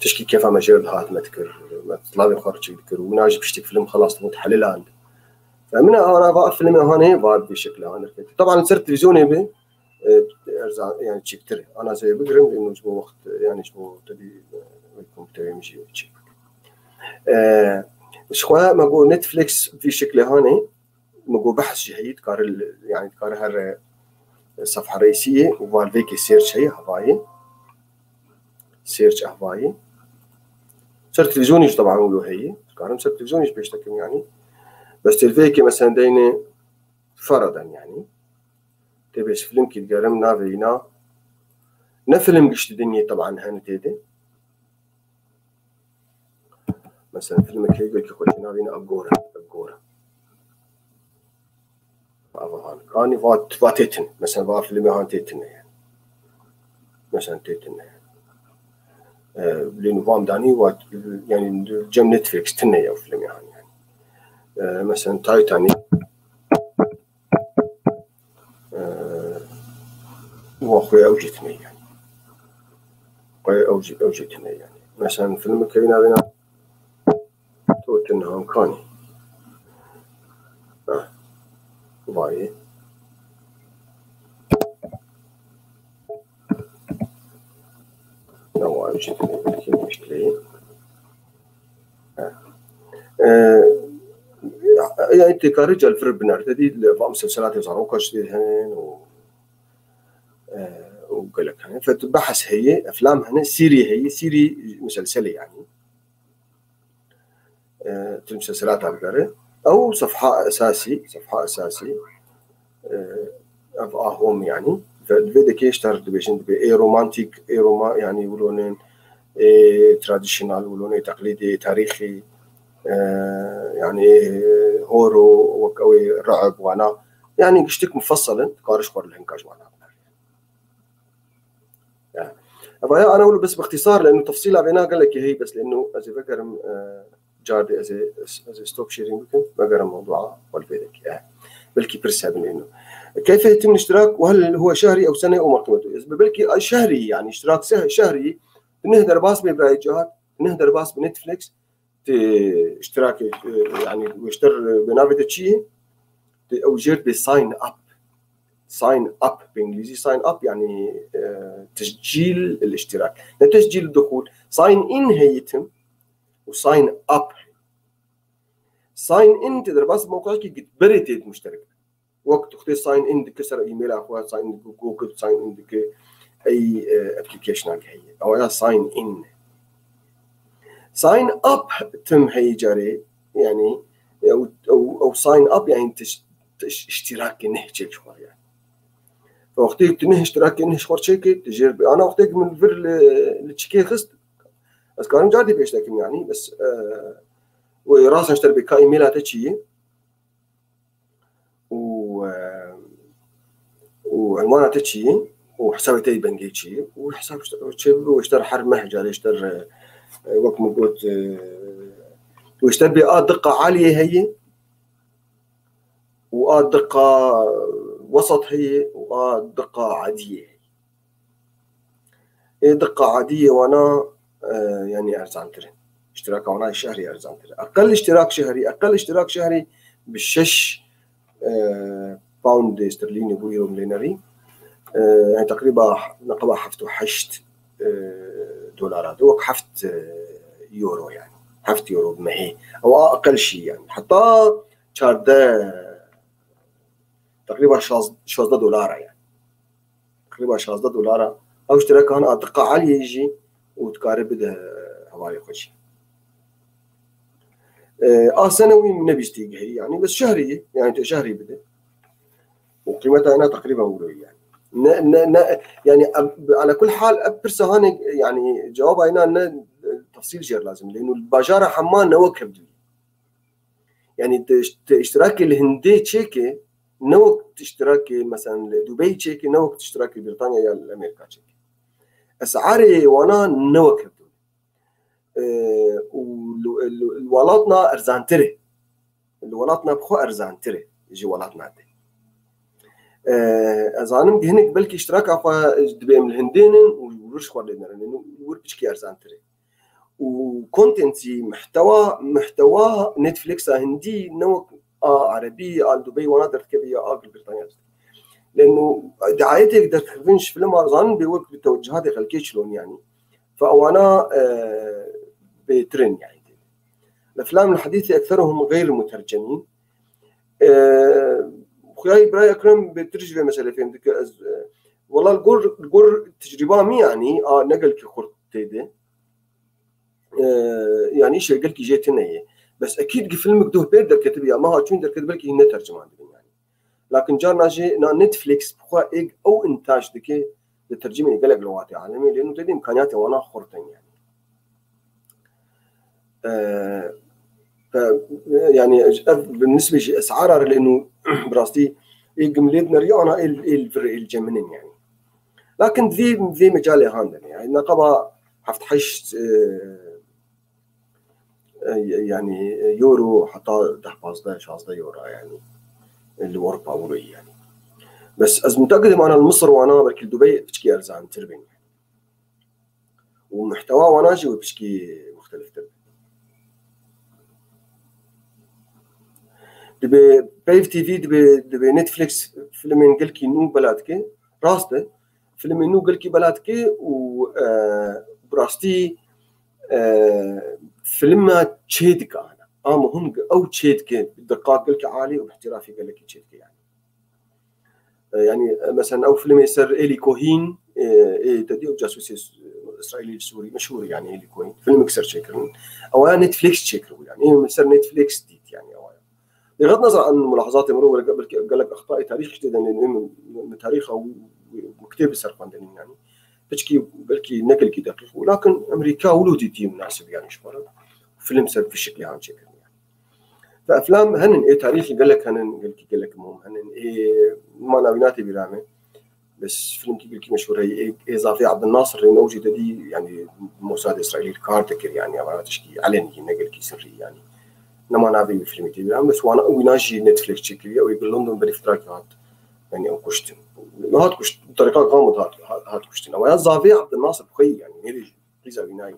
tişkî kefa me jêr dihat me dikir, me silavê xwe re çêk dikir û wina jî piştî film xelas dibû dihelîland. Fe min ana va ev filmê hanê va vî şiklê han derketî. Taban li ser televîzyonê be, e, erzan, yani çêktir e. Ana zê bigirin, eno ji bo wext, yani ji bo tedî, e, wê kompûterê min jî çêk bike. E, ji xwe me got Netflix vî şiklê hanê, me got behs jî heyî, dikare li, yani dikare her, e, sefha reîsiyê û valvêkê search heye, hevayê. Search hevayê. Ser televîzyonê jî taban wilo heye. Dikarim ser televîzyonê jî pêş dekim yani. Bes televeyekê mesela deyne feradan yani. Tê bêj filmkî digerim navê îna. Ne film giştî dinyê taban hene tê de. Mesela filmek heye wekî xwe jî navê îna Agora, Agora. Ava han. Kanî va, va tê tune. Mesela va filmê han tê tune yani. Mesela tê tune yani. E, lê nu vam danî va, yani cem Netflix tune ya filmê han yani. E, mesela Titanic. E, wa xwe ew jî tune yani. Xwe ew jî, ew jî tune yani. Mesela filmê kevîna vêna to tune han kanî. Ha. Vayê. Ne wa ew jî tune yani. Belkî ne işte. E, yani têkarî celfir binerte dî li va muselselatê zaroka jî hene û, e, û gelek hene. Fet behs heye, eflam hene, sîrî heye, sîrî muselselê yani. E, tu muselselata bigere. Ew sefha esasî, sefha esasî. E, ev ahom yani. Ve, vê dekê ji ter dibêjin dibê ê romantik, ê roma-, yani wilo ne, ê traditional, wilo ne teqlîdî, ê tarîxî, e, yani ê horo, wek ew ê re'b wana. Yani giştik mufessel in, dikare ji xwe re li hinka ji wana binere. Yani. Evaya ana wilo bes bi ixtîsar, leno tefsîla vêna gelekî heye, bes leno ez ê vegerim, e, car dê ez ê, ez, ez ê stop sharing bikim, vegerim mewdua xwe li vê dekê. E, belkî pirs hebin êno. Keyfê tim iştirak, ve hel huwe şehrî ew sene ew mertebetû. Ez bi belkî ay şehrî, yani iştirak se-, şehrî, neh derbas bê birayê cihat, neh derbas bi Netflix, tê iştirakê, e, yani wê ji te re bi navê te çi ye? Tê ew jêr bê sign up. Sign up bi îngilîzî sign up yani, e, tescîl el iştirak. Ne tescîl dixul. Sign in heye tim û sign up. Sign in tê derbas mewqekî gitberê tê muşterek. Wek tu xwedê sign in dike ser e-maila xwe, sign in dike Google, sign in dike ey, e, application heye. Ew ya sign in. Sign up tim heye carê, yani, ew, ew, ew sign up yani tiş-, tiş-, iştirakê neh çêk ji xwe yani. Wextê tu neh iştirakê neh ji xwe çêkê, tu jêr bi. Ana wextê min vir li, li çikê xist, ez karim car dî pêş dekim yani, bes, e, wê rast ji te re bê ka e-maila te çi ye? û, e, û enwana te çi ye? Û hesabê te yê bengê çi ye? Û hesab işte, çê bibe, û işte her meh carê işte, e, wek min got, e, û işte bê a diqa aliyê heye û a diqa wesat heye û a diqa adiyê heye. Ê diqa adiyê wana, e, yani erzantir in. İştiraka wana şehrî erzantir e. Eqel iştirak şehrî, eqel iştirak şehrî bi şeş, e, pound sterlînî bû, euro lê nerî. E, yani teqrîba neqeba heft û heşt, e, dolara de, wek heft, e, euro yani. Heft euro bi mehê. Ew a aqel şî yani. Heta çardeh, teqrîba şaz-, şazdeh dolara yani. Teqrîba şazdeh dolara. Ew îştirakan a diqa aliyê jî û dikare bide hevalê xwe jî. E, a senewî nebîstî gihî yani, bes şehrî, yani tu şehrî bide. Û qîmeta ena teqrîben wilo yani. Ne, ne, ne, yani, ala kul hal, ev pirsa hane, yani, cevaba ena ne, e, tefsîl jêr lazim. Lênû bajara hema ne wek hevdû. Yani, te, te îştirakê li Hindê çêke, ne wek îştirakê, mesela, li Dubey çêke, ne wek îştirakê Britanya ya li Amerîka çêke. Esarê wana ne wek hevdû. E, û li, li, li welatna erzantir e. Li welatna bi xwe erzantir e ji welatna te. E, ez zanim ki hinek belkî îştiraka xwe dibêm li Hindê nin û wir ji xwe lê nerin. Û wir piçkî erzantir e. Û content jî, muhtewa, muhtewa Netflix a Hindî ne wek a Erebî, a li Dubey wana derdikeve ya a li Britanya derdikeve. Lêno diayetêk derdikevin ji filma zanin bê wek bi tewcihatê xelkê çilon yani. Fe ewana, e, bêtir in yani. Leflam li hedîsê ekseruhum gayr mutercemîn. E, Xuyayî birayê Ekrem bêtir ji vê meselê fêm dike. Ez, e, wela li gor, li gor tecrîba min yani, a ne gelkî xurt tê de. E, yani îşê gelkî jê tune ye. Bes ekîd ki filmik duh pêr derketibiya, meha çûn derket belkî hîn ne terciman dibin yani. Lakin carna jî na Netflix bi xwe êk ew întaj dike, di tercîmê gelek lewatê alemê, lê nû tedî imkaniyatê wana xurt in yani. E, fe, yani ev bi nisbê jî esara re lê nû bi rastî ê gimlê dineriya ana ê, ê li vir ê li cem min in yani. Lakin vê, vê mecalê han de ne. Yani neqeba heft heşt, e, e, yani euro heta deh pazdeh şazdeh euro yani. Li Ewropa euro yani. Bes ez mutekidim ana li Misir wana belkî li Dubey piçkî erzantir bin. Û muhtewa wana jî wê piçkî muxteliftir. Dibê Peyv T V, dibê, dibê Netflix filmên gelkî nû bela dike. Rast e. Filmên nû gelkî bela dike û, e, bi rastî, e, filma çê dike ana. A muhim ew çê dike bi diqat gelkî alî û bi îhtîrafê gelekî çê dike yani. E, yani, e, mesela ew filmê ser Eli Cohen, e, ê te dî ew casûsê s-, Îsraîlî li Sûrî, meşhûr e yani Eli Cohen. Filmek ser çêkirin. Ew ya Netflix çêkiribû yani. Ê min ser Netflix dît yani ew ya. Bêxet nezan an mulahazatê mirov were belkî gelek extayê tarîxî tê de ne, min, min tarîxa wî, wî, wî kitêbê ser xwendinî yani. Piçkî belkî ne gelkî deqîq bû. Lakin Amerîka wilo dîtî munasib yani ji xwe re. Film ser vî şiklê han çêkirin yani. Ve eflam henin, ê tarîxî gelek henin, gelkî gelek muhim henin. Ê, mana wî nate bîra me. Bes filmkî gelkî meşhûr heye, ê, ê Zafê Abdulnasir rê, ew jî te dî, yani, Mossad Îsraîlî kar dikir, yani, ama tişkî elenî, ne gelkî sirrî, yani. Nema navê wî filmî tê bîra me, bes wana wîna jî Netflix çêkiriye, ew ê bi London berî firakî hat, yani, ew kuştin. Hat kuştin, Tariqa Gamid hat, hat, hat kuştin. Ama ya Zafê Abdulnasir bi xwe yî, yani, nêrê jî, qîza wîna yî.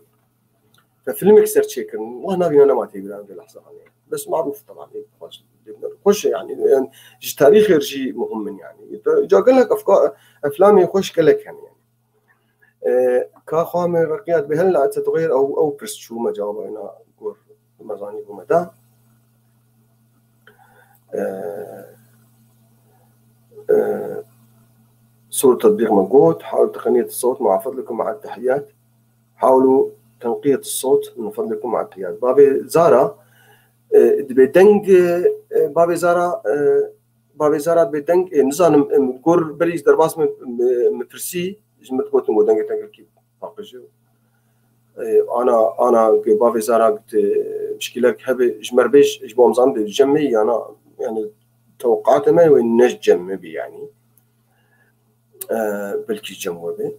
Te filmek ser çêkirin, wah navîna nema tê bîra me lehza hanê. Bes marûf teban, ê xweş, xweş e yani, yani ji tarîxê re jî muhim in yani. Te ca gelek efka-, eflamê xweş gelek hene yani. E, ka xwe me reqiyat bi hel la te tixêr ew, ew pirs çû me cewaba ina gor me zanî bû me da. E, e, Sur tetbîq me got, حاولوا تقنية الصوت مع فضلكم مع التحيات. حاولوا تنقية الصوت من فضلكم مع التحيات. Bavê Zara, e, dibê deng, e, bavê Zara, e, bavê Zara dibê deng, e, nizanim, e, gor berî ji derbas min, min, min pirsî, ji min digotin got dengê te gelkî paqij e. E, ana, ana, ge bavê Zara got, e, pişkîlek hebe, ji me re bêj, ji bo em zanin dê cem me, yana, yani, tewqaatê me wê ne ji cem me bî, yani. E, belkî cem we be.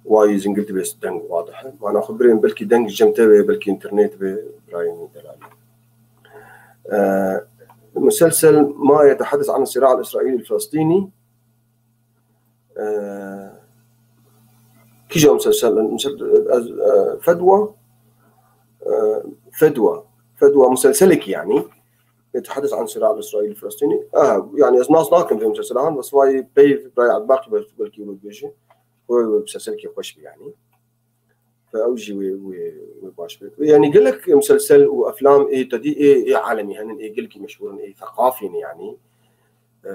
Wayî zingil dibe deng wadih e. Mana xwe birên belkî deng cem te be, belkî internet be, birayê min delalî. E, مسلسل ما يتحدث عن الصراع الإسرائيلي الفلسطيني. E, kîja مسلسل, مسلسل, e, Fedwa, e, Fedwa, Fedwa مسلسلك yani. يتحدث عن صراع الإسرائيلي الفلسطيني. آه، يعني، ez nas nakim vê musalsela han, bes vay peyv, Bray Ebaqî belkî wilo dibêje. Wê, wê musalselkî xweş bî, yani. Fe ew jî wê, wê, wê baş be. Yani, gelek muselsel û eflam ê tedî ê, ê alemî henin, ê gelkî meşhûr in, ê theqafî ne, yani. Ee,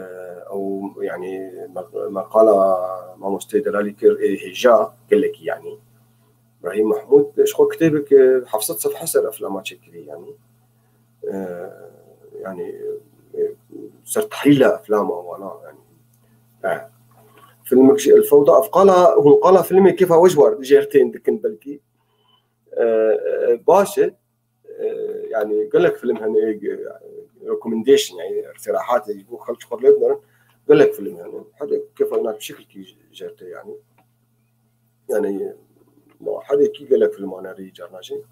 ew, yani, me-, meqala mamosteyê delalî kir, ê hêja gelekî, yani. Îbrahîm Mehmûd, ji xwe kitêbek, e, heft sed sefhe ser eflama çêkirî, yani. E, yani, e, ser tehlîla eflama wana, yani. E, filmek jî El Fewda, ev qala, hûn qala filmê kêfa we ji war jêr tên dikin belkî. E, e, baş e. E, yani, gelek film hene, e, recommendation, yani, îqtirahatê ji bo xelk ji xwe lê binerin. Gelek film hene. Herê kêfa wî bi şekilkî jêr tê, yani. Yani, ma herekî gelek filmane rî carna jî.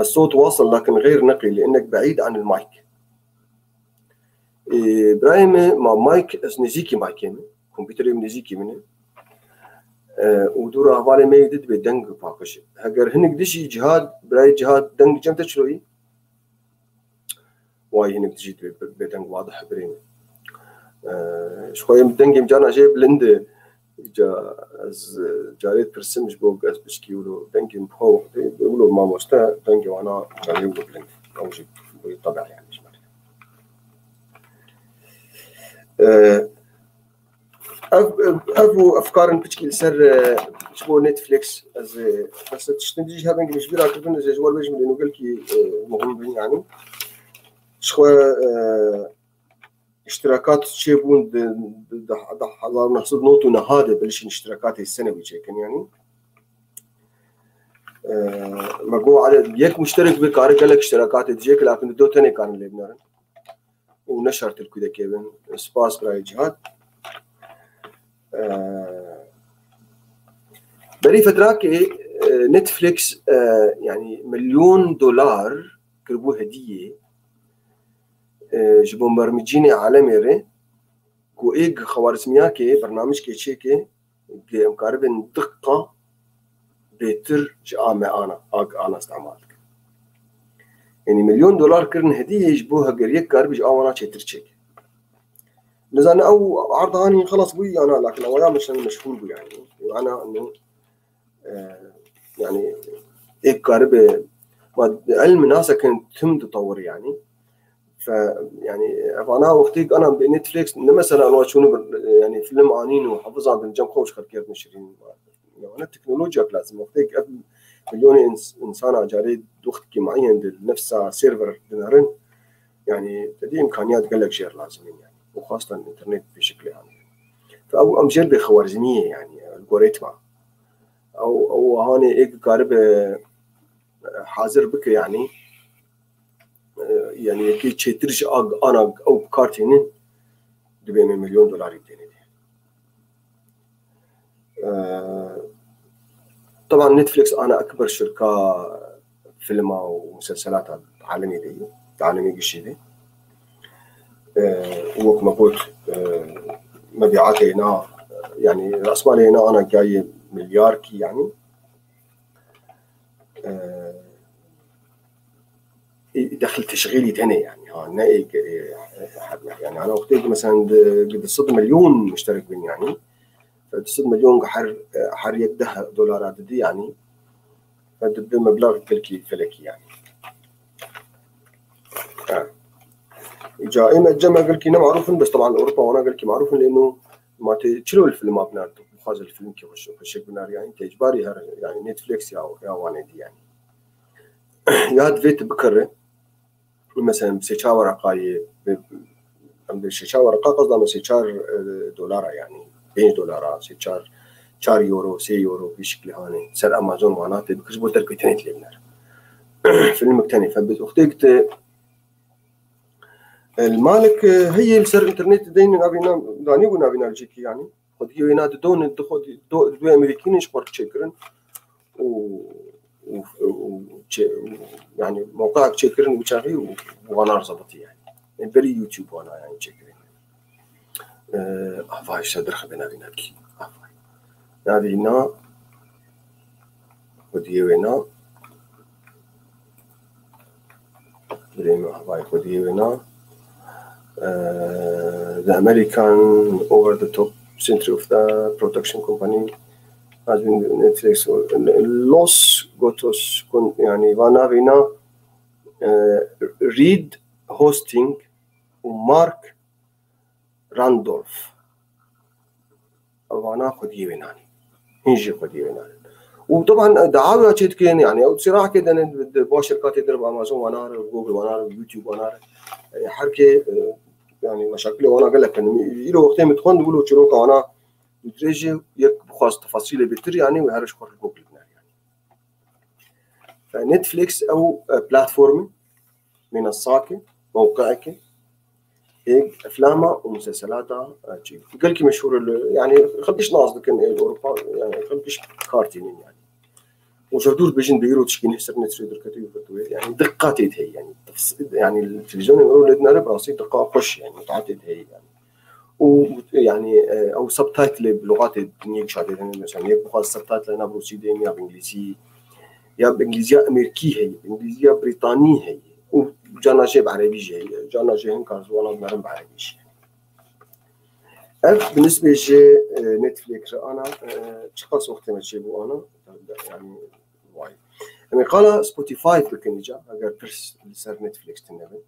الصوت واصل لكن غير نقي لأنك بعيد عن المايك. Ê, birayê me, ma mayk, ez nêzîkî maykê me. Kompîterê min nêzîkî min e. E, û dûra hevalê me yê di dibê deng paqij. Heger hinek dijî Cihad, birayê Cihad deng cem te çiloyî? Way hinek dijî dibê bêdeng wadih birîn. Ee, ji xwe yê dengê min carna jê bilind e. Ca ez, e, carê pirsim ji bo ez pişkî wilo dengê min bi xwe wextê, wilo mamoste dengê wana carê wilo bilind. Ew jî wê tebe yani ji me re. Ee, Ev, ev û efkarên piçkî li ser, e, ji bo Netflix, ez, e, bes tiştin dijî hebin ki ji bîra kirin, ez ê ji we bêjim, lê gelkî, e, muhim bin, yani. Ji xwe, e, îştirakat çêbûn di, di, di, di hezar û neh sed û nod û neh de bilişên îştirakatê senewî çêkin, yani. E, me got, ere, yek muşterek bê kare gelek îştirakatê dijêke, lakin di do tenê karin lê binerin. û ne şert li Kûdekê bin. Spas birayê Cihad. Ee, berî fetrakê, e, Netflix, e, yani milyon dolar kiribû hediyê, e, ji bo mermicînê alemê re ku ê xewarizmiyakê, bernamijkê çêke, Em karibin diqa bêtir ji a me ana, a ana îstemal dikin. Yanî milyon dolar kirin hediyê ji bo heger yek karibe ji a wana çêtir çêke. Nizane ew arda anî xelas bû yana, lakin ew ya meşen meşhûr bû yani. Ana eno, e, yani ek karibe ma ilm nasekin tim ditewir yani. Fe, yani, ev ana wextê ana bi Netflix, ne mesela, no çûnû bir, yani, film anîn û hafizan bin cem xwe û ji xelkê nişirîn. Yani, teknolojiyek lazim. Wextê ev milyonê ins-, insana carê wextekî muayyen di nefsa server dinerin, yani, tedî imkaniyat gelek jêr lazim in, yani. Û xastan internet bi şekilê anîn. Fe ew em jêr bê xewarizmiyê, yani, algoritma. Ew, ew hanê êk karibe hazir bike, yani, e, yani yekê çêtir ji ag-, ana ew bi kar tênin, dibê me milyon dolarî bidêne. E, teban Netflix ana ekber şirka filma û muselselata alemê de ye, alemê gişê de. E, û wek me got, e, mebîatê na, yani rasmalê na ana gayê milyarkî, yani, e, e, dexil teşxîlî tenê yani, ha, ne ê, e, e, yani, ana wextê ki, mesela, di, di sed milyon müşterek bin yani, di sed milyon her, e, her yek deh dolara didi yani, ve dibi meblag gelkî felekî yani. Ha. Îca ê me cem gelkî ne marûf in, bes teban Ewropa wana gelkî marûf in, lê no ma tê çilo li filma binar, tu bixwaze li filmkî xweş, xweşik binar, yani, tê ecbarî her, yani, Netflix ya, ya wan êdî, yani. Ya divê tu bikere, mesela, bi sê çar wereqayê, bi, em bi sê çar wereqa qezda me sê çar, e, dolara, yani, pênc dolara, sê çar, çar euro, sê euro, vî şeklî hanê, ser Amazon wana tê bikir ji bo derketînê tê lê binere. Filmek tenê, fe bi wextê ki te Li malek, e, heye li ser înternetê deynin navê nan, danî bû navê nan cîkî, yanî. Xwediyê wê na didon, di xwe di, do, di duyê Amerîkî ne ji xwe çêkirin. Û, û, û çê, û, yanî, mewqeak çêkirin û çaxî û wana zebitî, yanî. E, berî YouTube wana, yanî, çêkirin. E, avay se dirxibê navê nan kî. Avay. Navê na, xwediyê wê na. Dê me havayê xwediyê wêna. Eh, the American over the top center of the production company has been Netflix. Los Gatos, yani va navê na, eh, Reed Hastings û Mark Randolph. Vana xwediyê wê nanî. Hîn jî xwediyê wê nanî. Û teban, e, dawî ya çê dikin, yani ew sirahkê dene, di, di, ba şirkatê dir, bi Amazon vana re, Google vana re, YouTube vana re. E, her kê, e, yani meşakilê wana gelek in. Îro wextê min dixwend, wilo çîroka wana dirêj e, yek bixwaz tefasîlê bêtir, yani wê her ji xwe re Google biner yani. Fe Netflix ew, e, platform e, minassak e, mewqeek e, ê eflama û museselata, e, çi gelkî meşhur e li, yani xelk giş nas dikin ê li Ewropa, yani xelk giş kar tînin yani. Û ji dûr bêjin bi îro tişkî ne ser Netflix derketiye û ketiye, yani diqqa tê de heye, yani tefs-, yani televîzyonê îro lê dinere bi rastî diqqa xweş, yani mut'a tê de heye yani. Û, yani, e, ew subtitle bi lixatê dinyê kişa tê de, mesela, yek bixwaz subtitle na bi rûsî deyim ya bi îngilîzî, ya bi îngilîziya amerîkî heye, bi îngilîziya brîtanî heye. Û carna jê bi erebî jî heye. Carna jê hin kar ziwana binerin bi erebî jî. Ev bi nisbê ji, e, Netflix re ana, e, çiqas wextê me çêbû ana, yani, vay. Em ê qala Spotify bikin îca, eger pirs li ser Netflix tune bin.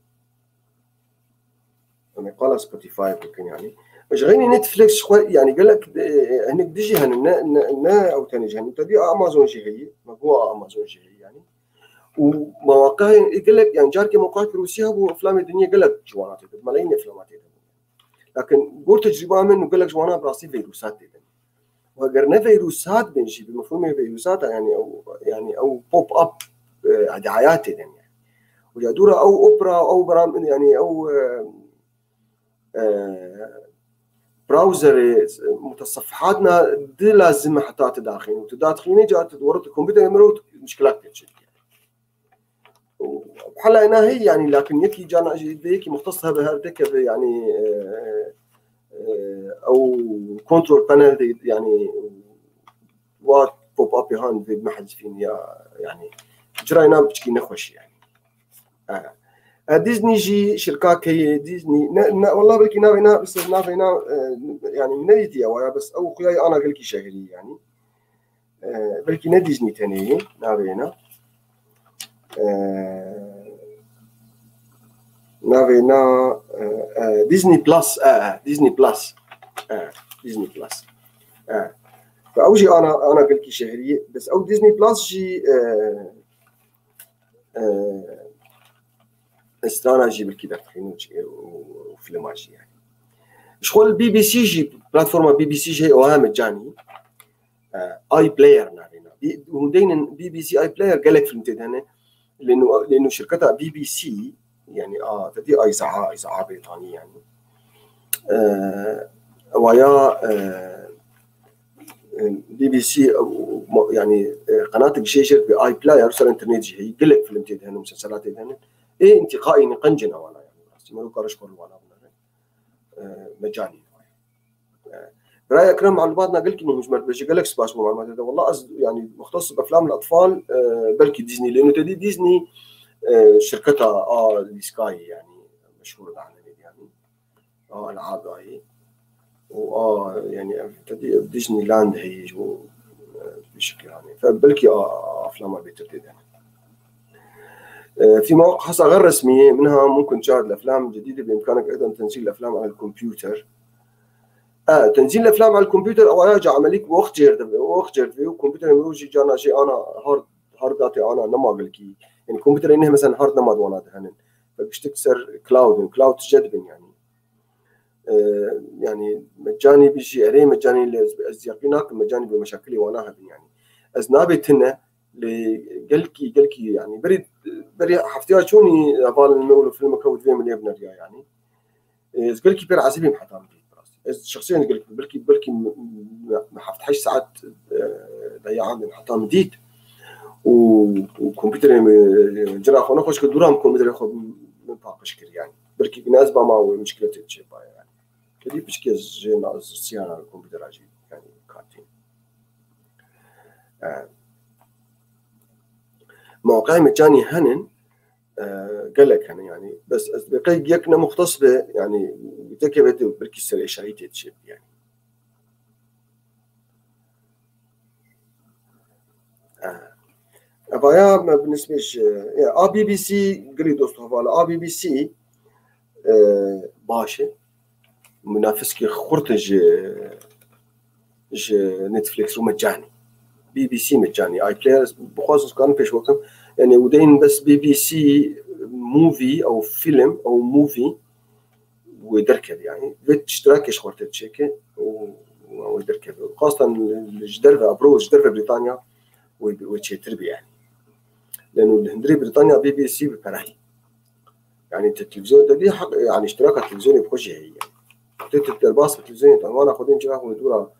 Em ê qala Spotify bikin yani. Ji xeynî Netflix xwe, yani gelek, e, hinek dijî hene, ne, ne, ne ew tenê jî hene. Tedî Amazon jî heye, me got Amazon jî heye yani. Û mewaqeyên, e, gelek, yani carkê mewqeyek Rûsya bû, eflamê dinyê gelek ciwana tê de, melayînê eflama tê de. Lakin gor tecrîba min û gelek ji wana bi rastî vîrusat tê de. Û eger ne vîrusat bin jî, bi mefhûmê vîrusata, yani ew, yani ew pop-up, e, dayat tê de yani. Û ya dûra ew opera, ew beram, yani ew, e, e, browserê, e, mutesefehatna di lazim e heta tu daxînî. Tu daxînî ca tu dore tu kompûterê mirov tu mişkilak tê çêdike. Û hela ena heye yani, lakin yekî cana jî vê yekî muxtes hebe her dikeve yani, e, e, ew control panel de yani wa pop-upê han vê bime hezifîn ya yani cira ena piçkî nexweş e yani. E, e, Disney jî şirkak heye, Disney, ne, ne, wallah belkî navê na, navê na, e, yani nedîtiye wa ya, bes ew xuya ye ana gelkî şehrî yani. E, belkî ne Disney tenê ye, navê na. E, navê na, e, e, Disney Plus, e, e, Disney Plus. E, Disney Plus. E. Ve ew jî ana, ana gelkî şehrî ye. Bes ew Disney Plus jî, e, e, strana jî belkî derdixîn û çi-, û, û filma jî yani. Ji xwe li B B C jî, platforma B B C jî heye, ew hem mecanî. E, iPlayer navê na. Bi-, hûn deynin B B C iPlayer gelek film tê de hene. Lê nû, lê nû şirketa B B C, yani a, te dî a îzaha, îzaha Brîtanî yani. E, ewa ya, e, e, B B C, e, mo-, yani, e, qenatek jê jêr bi iPlayer ser internet jî heye. Gelek film tê de hene, museselat tê de hene. Ê întiqayî ne qencên ewana yani. Rastî, mero kariş xwe li wana binere. E, mecanî. E, Birayê Ekrem, malumatna gelkî muhim ji me re dibêje, gelek spas bo malumatê te. Wallah ez, yani, muxtes bi eflam li etfal, e, belkî Disney, lê nû te dî Disney, e, şirketa a lîskayê, yani, meşhûr e di alemê de, yani. A el'abdayê. Û a, yani, ev, te dî ev Disneyland heye ji bo, e, vî şekilê, yani. Fe belkî a, a eflama bêtir tê de. E, في مواقع حصل غير رسمية، منها ممكن تشاهد الأفلام الجديدة بإمكانك أيضًا تنزيل الأفلام على الكمبيوتر. E, tenzîl eflam el kompûter, ew ya ca emelî wext cêr dibe, wext cêr dibe û kompûterê mirov jî carna jê ana hard, hard datê ana nema gelkî. Yani kompûterê ne mesela hard nema di wana de henin. Ve giştik ser cloud in, cloud tije dibin yani. E, yani mecanî bijî, erê mecanî lê ez, ez yaqîn nakim mecanî bi meşakilê wana hebin yani. Ez nabê tine lê gelkî, gelkî yani berî, berî hefteya çûnî hevalên me û filmeke û divê min lê bineriya yani. Ez gelkî pêr ezîbîm heta min dît, bi rastî. Ez şexsiyen gelkî, belkî, belkî me, me, me heft heşt saet, e, deya andin heta min dît. Û, û kompûterê min, e, cira xwe nexweş kir, dûra min kompûterê xwe min paqij kir, yani. Belkî ne ez bama wê mişkiletê çêbaye, yani. Kedî piçkê jê na, siyana kompûtera jî, yani, katî. E, mewqeyê mecanî henin, e, gelek hene yani. Bes ez dibê qey yek ne muxtes be yani, tekeve tu belkî serêşahî tê dişê yani. E, Evaya me bi nisbê ji, ya, a B B C, gilî dost hevala, a B B C, e, baş e. Munafiskê xurt e ji, ji Netflix û mecanî. B B C mecanî, iPlayer, bixwazim karim pêş wekim. Yani, û deyin bes B B C movie ew film ew movie wê derkeve yani. Vê iştirakê ji xwe tê çêke û wê derkeve. Xastan li, ji derve, abro ji derve Brîtanya wê, wê çêtir bî yani. Leno li hundirê Brîtanya B B C bi perahî. Yani te televîzyon te bî heq, yani iştiraka televîzyonê bi xwe jî heye yani. Tê tu derbas bi televîzyonê te, wana xwe dên cira xwe dûra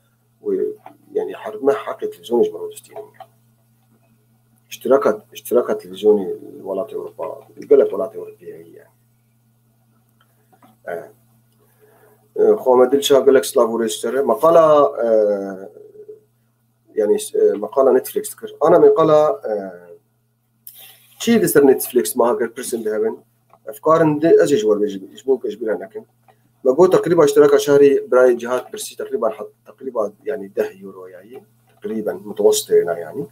wê, yani her me heqê televîzyonê ji min re distînin yani. İştiraka, iştiraka televîzyonê welatê Ewropa, gelek welatê Ewropî heye yani. E, e, Xame Dilşa gelek silav û rêz ji te re. Meqala, e, yani, e, meqala Netflix dikir. Ana meqala, e, çi li ser Netflix ma heger pirsên dihevin? Efkarin de ez ê ji we bêjim, ji bo ke ji bîra nekin. Me got teqrîba iştiraka şerî birayê Cihat Birsî teqrîban hat, teqrîba yani deh euro yani. Teqrîben mutawesitê na yani.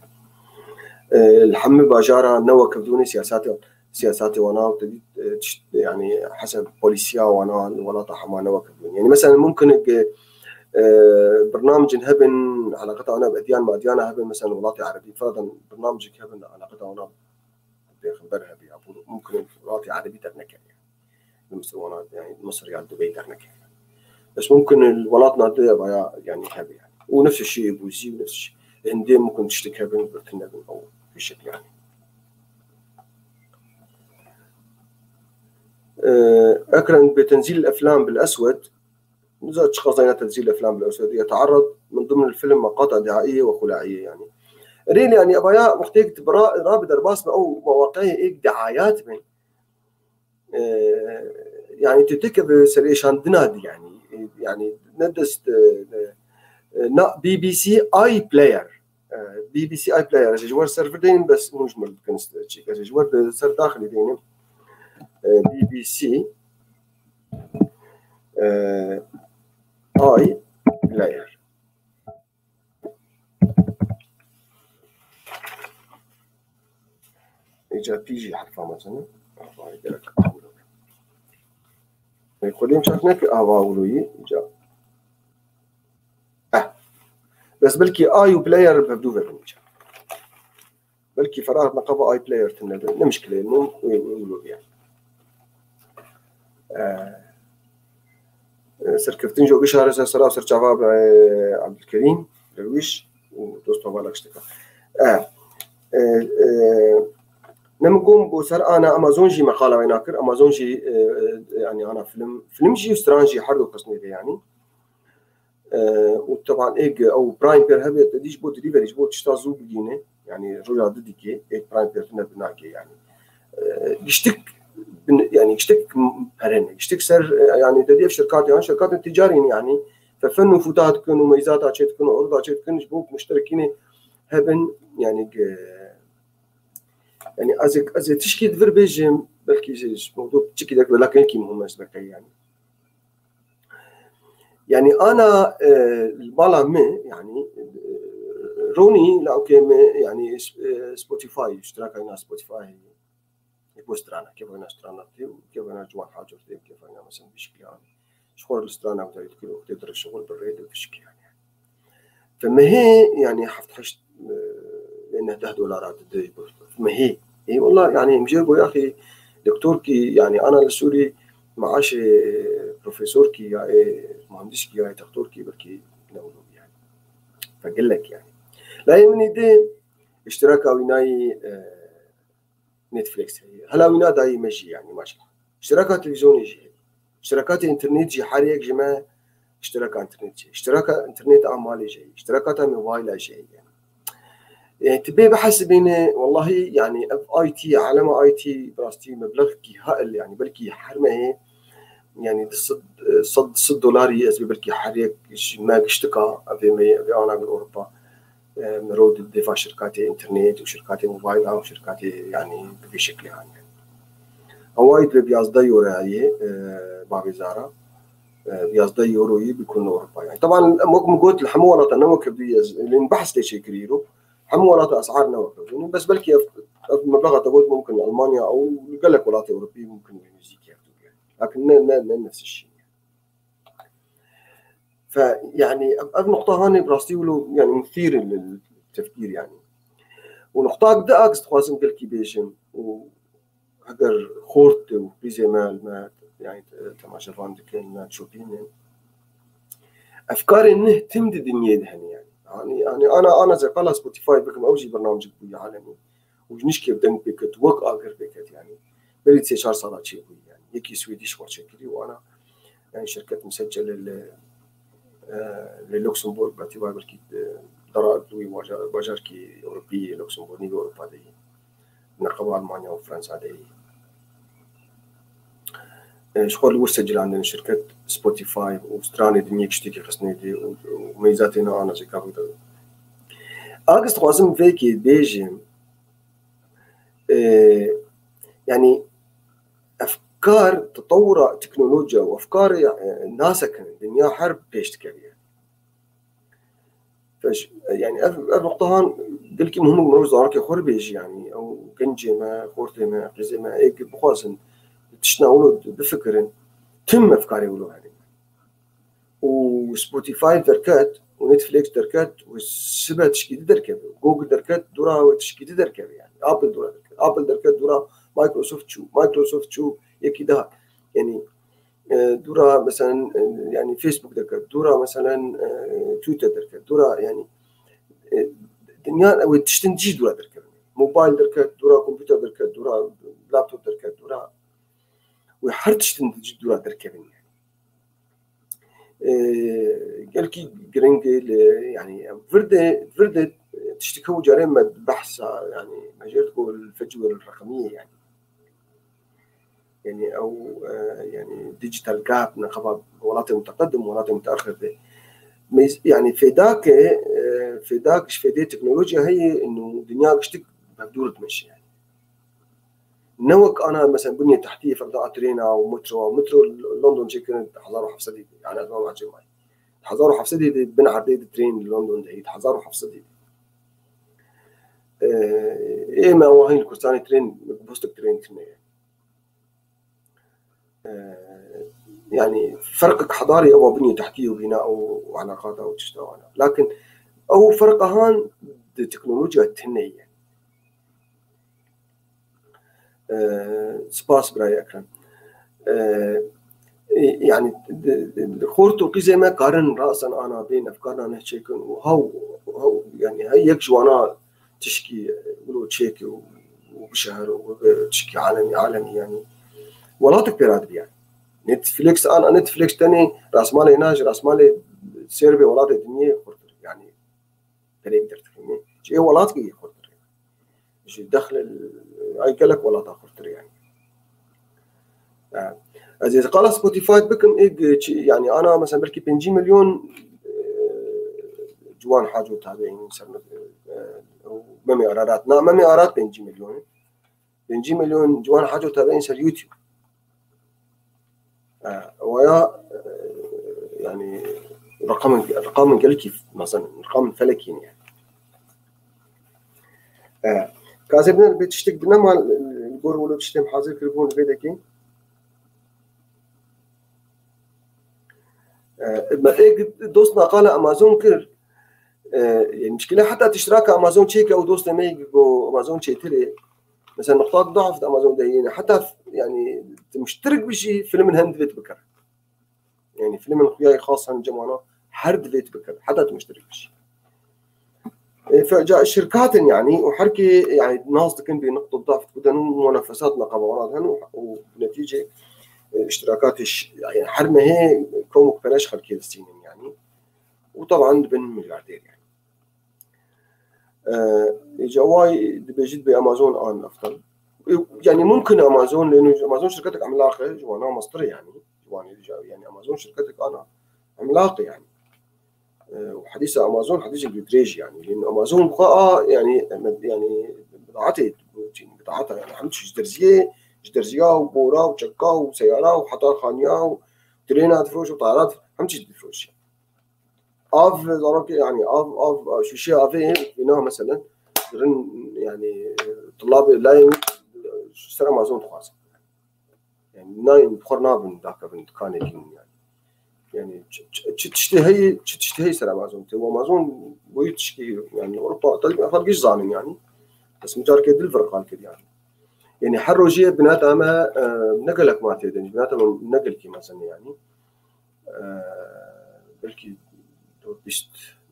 E, li hemî bajara ne wekevdûnê siyasatê siyasatê wana û te dît, e, tişt, yani heseb polîsiya wana li welata hema ne wekevdûn. Yani mesela mumkin e, e, bernamecên hebin, eleqeta wana bi edyan madyana hebin, mesela welatê erebî, feradan bernamecek hebin, eleqeta wana pêxember hebî, ya bu mumkin e welatê erebî derneke. Li Misir wana, yani Misir ya Dubey derneke. Bes mumkin e welat nade vaya yani hebî yani. Û nefs şey bûzî û nefs şey. Hindê mumkin tiştek hebin, birtin nebin, ew bir şekil yani. Ee, Ekrem bi tenzîl eflam bil eswed. Niza çiqas zayna tenzîl eflam bil eswed. Yetearrad min dimn el film meqata diaiye ve xulaiye yani. Rêl yani evaya wextêk tu bira, rabi derbas be ew mewaqeyê êk diayat bin. Ee, yani tu tike bi serêşandina di yani. Ee, yani ne dest, e, e, na B B C iPlayer. E, B B C iPlayer, ez ê ji we ser vir deynim, bes hûn ji mir dikin st-, çîk. Ez ê ji we di ser daxilî deynim. E, B B C, e, iPlayer. Îca P jî herfa mezin e. Vay, gerek. E, xwedê em çak neke ava wilo yî, îca. Eh. Bes belkî i û player bi hevdû ve bin îca. Belkî ferah neqaba iPlayer tune be. Ne mişkile, nû, e, e, wilo bîya. E, e, serkeftin jo bişare ser sera ser çava be, e, Abdülkerim Derwiş û dost hevalek ştika. E, e, e, ne min gom bo ser ana Amazon jî meqala wê nakir. Amazon jî, e, e, yani ana film, film jî û stran jî her du qismê de yani. E, û teban êk ew Prime pêr hebe, te dî ji bo delivery, ji bo tişta zû bigihîne. Yani roja di dike, êk Prime pêr tune binake yani. E, giştik bin-, yani giştik pere ne. Giştik ser, e, yani te dî ev şirkatê, yan şirkatên ticarî ne yani. Fefen û futa dikin û meyzata çê dikin û urda çê dikin, ji bo muşterekînê hebin, yani ge-, yani ez ê, ez ê tişkî di vir bêjim, belkî ji, ji mewdû piçikî de, belakî muhim ez bekey yani. Yani ana, e, li mala me, yani, e, Ronî, lawkê me, yani, e, Spotify, iştiraka ina Spotify, e, bo strana, kêfa ina strana tê, kêfa ina Ciwan Hacir tê, kêfa ina mesela bişkî yani. Ji xwe li strana wextê dikir, wextê dire şixul bi rê de bişkî yani. Fe mehê, yani, heft heşt, e, neh deh dolara dide ji bo mehê. Ê, wela, yani, em jê go yaxî doktorkî, yani, ana li Sûrî maaşê profesorkî ya, ê, muhandiskî ya, ê, doktorkî belkî ne wilo yani. Fe gelek yani. Layê min îdî iştiraka wî nayî, e, Netflix heye. Hela wî nadayî me jî, yani, maşallah. Iştiraka televîzyonê jî heye. Iştirakatê înternet jî her yek ji me iştiraka înternet jî. Iştiraka înternet a malê jî heye. Iştirakata mobayla jî heye. E, tu bê bihesibîne, wellahî, yani, ev I T, alema I T, bi rastî meblexkî hail, yani, belkî her mehê, yani, di sed, sed, sed dolarî ez bê belkî her yek ji me giştika, ev ê me, ev ê ana gel Ewropa. E, mirov di dêfa şirkatê înternet û şirkatê mobayla û şirkatê, yani, bi vî şeklê haniye. Hawayî dibe bi yazdeh euroyê, e, bavê zara. E, bi yazdeh euroyî bikun li Ewropa. Yani, teban, em wek min got, li hemû welata ne wek hevdû ye, lê behs lê çêkirî îro. Hemû welata esar ne wek hevdû. Bes belkî ev, ev meblaxa te got mumkin li Almanya û li gelek welatê Ewropî mumkin wê nêzîkî hevdû bûye. Lakin ne, ne, ne nefs şî. Fe, yani, ev, ev nuqta hanê bi rastî wilo, yani, muthîr lil tefkîr, yani. Û nuqtak di aks dixwazim gelkî bêjim û heger xort û qîzê me, me, yani, te-, temaşevan dikin, me dişopînin. Efkarên neh tim di dinyê de hene, yani. Yani, yani, ana, ana ze qala Spotify bikim, ew jî bernamcik bûye alemî. Û ji nişkê bi deng pê ket, wek agir pê ket, yani. Berî sê çar sala çêbûye, yani. Yekî Swêdîş xwe çêkirî û ana, yani, şirket misecel li, e, li Luxembourg, belkî vay belkî, e, dara wî bajar-, bajarkî Ewropî yê, Luxembourg, nîvê Ewropa de yê. Neqeba Almanya û Fransa de yê. E, ji xwe li wir secilandin şirket Spotify û stranê din yek tiştekî xistine dê û, û meyzatê ne ana jê kabû de. Agis dixwazim vêkê bêjim, e, yani, efkar, tetewura teknolojiya û efkar, e, nasekin, dinya her pêş dikeve. Fe, yani, ev, ev nuqtahan gelkî muhim in, mirov zarokê xwe bêjî, yani, ew gencê me, xortê me, qîzê me, ê bixwazin tiştna wilo bifikirin, tim efkarê wilo hene. Û Spotify derket, û Netflix derket, û sibe tişkî di derkeve. Google derket, dûra wê tişkî di derkeve, yani. Apple dûra derket. Apple derket, dûra Microsoft çû. Microsoft çû, yekî daha. Yani, e, dûra, meselen, e, yani, Facebook derket, dûra, meselen, e, Twitter derket, dûra, yani, e, dinya, ew ê tiştin cî dûra derkevin. Mobil derket, dûra kompûter derket, dûra laptop derket, dûra, wê her tiştin cî dûra derkevin, yani. E, gelkî giring e li, yani, vir de, vir de, e, tiştik hemû carê me behsa, yani, me jê digot el fecwê el reqemî ye, yani. Yani, ew, e, yani, digital gap, neqeba welatê muteqedim, welatê muteaxir de. Meyz-, yani, fêdake, e, fêdak ji fêdê teknolojiya heye, inu dinya giştik bi dûr dimeşe, yani. Ne wek ana, mesela, bunyê tehtiyê, ferda trêna û metro, metro li London çêkirin hezar û heft sedî de, yani, ez mam acê may. Hezar û heft sedî de bin erdê de trên li London de heyî, hezar û heft sedî de. Ee, ê me wahî li Kurdistanê trên, bostik trên tine ye. Ee, yani, ferqek hedarî ewa bunyê tehtiyê û bîna û, û elaqata û tişta wana. Lakin ew ferqahan di teknolojiya tine ye. Ee, spas birayê Ekrem. Ee, e, yani, di, di, di xort û qîzê me karin rasan ana bên efkarna neh çêkin û haw, haw, yani, hey yek ji wana tişkî wilo çêke û, û bişeher û bibe tişkî alemî, alemî, yani. Welatek pê re dibiya. Netflix, ana Netflix tenê rasmalê na ji rasmalê serbê welatê dinyê xurtir, yani. Perê dertixîne. Ji ê welatkî xurtir e. Ji dexlê ay gelek welata xurtir e, yani. Ha. Ez ê qala Spotify bikim, ê, çi, yani, ana, mesela, belkî pêncî milyon, e, ciwan haco tabeîn ser, e, Memê Ararat. Na, Memê Arat pêncî milyon e. Pêncî milyon ciwan haco tabeîn ser YouTube. E, waya, e, yani, reqamên, reqamên gelkî, mesela, reqamên felekî ne. E, ka ez ê bine, bê tiştek bine mal, e, gor wilo tiştêm hazir kiribûn vê dekê. E, me ê dost naqala Amazon kir. E, yani, muşkile heta tiştiraka Amazon çêke û dostê me go Amazon çêtir e. Mesela, nuqta dahf di Amazon de yene. Heta, yani, tu muşterik bijî, filmin hem divêt bikir. Yani, filmin xuyayê xas hem cemana her divêt bikir. Heta tu muşterik bijî. E, fe-, ca şirkatin, yani, û her kê, yani, nas dikin bê nuqta dahf biden û munafesat neqeba welat hen û, û netîce, e, iştirakatê ş-, yani, her mehê komok pere ji xelkê distînin, yani. Û taban dibin milyardêr, yani. Ee, îca way dibêjit bê Amazon an eftal. Ee, yani mumkin Amazon, lê Amazon şirketek emlaq e, ji wana mestir e yani. Ji wan e, yani Amazon şirketek ana emlaq e yani. Ee, û hedîsa Amazon hedîsek dirêj yani. Lê Amazon bu a yani, yani bidaatê, bidaata yani hem ji derziyê, Ji derziya û bora û çeka û seyara û hetarxaniya û trêna difiroşe û tayara dif-, hemî çî difiroşe. Av, zarokê, yanî av, av, şûşeya avê wina meselen, rin, yanî, tulabê layê min ser Amazon dixwazin. Yanî nayên bi xwe nabin dakevin dikanê din yanî. Yanî çi, çi, çi tiştê heye, çi tiştê heye ser Amazon tê. Û Amazon boyî tişkî, yanî Ewropa, tabii xelk giş zanin yanî. Bes min carkê dil vir qal kir yanî. Yanî her rojê binata me, e, ne gelek ma tê din, binata me ne gelkî mezin e yanî. E, belkî dor bîst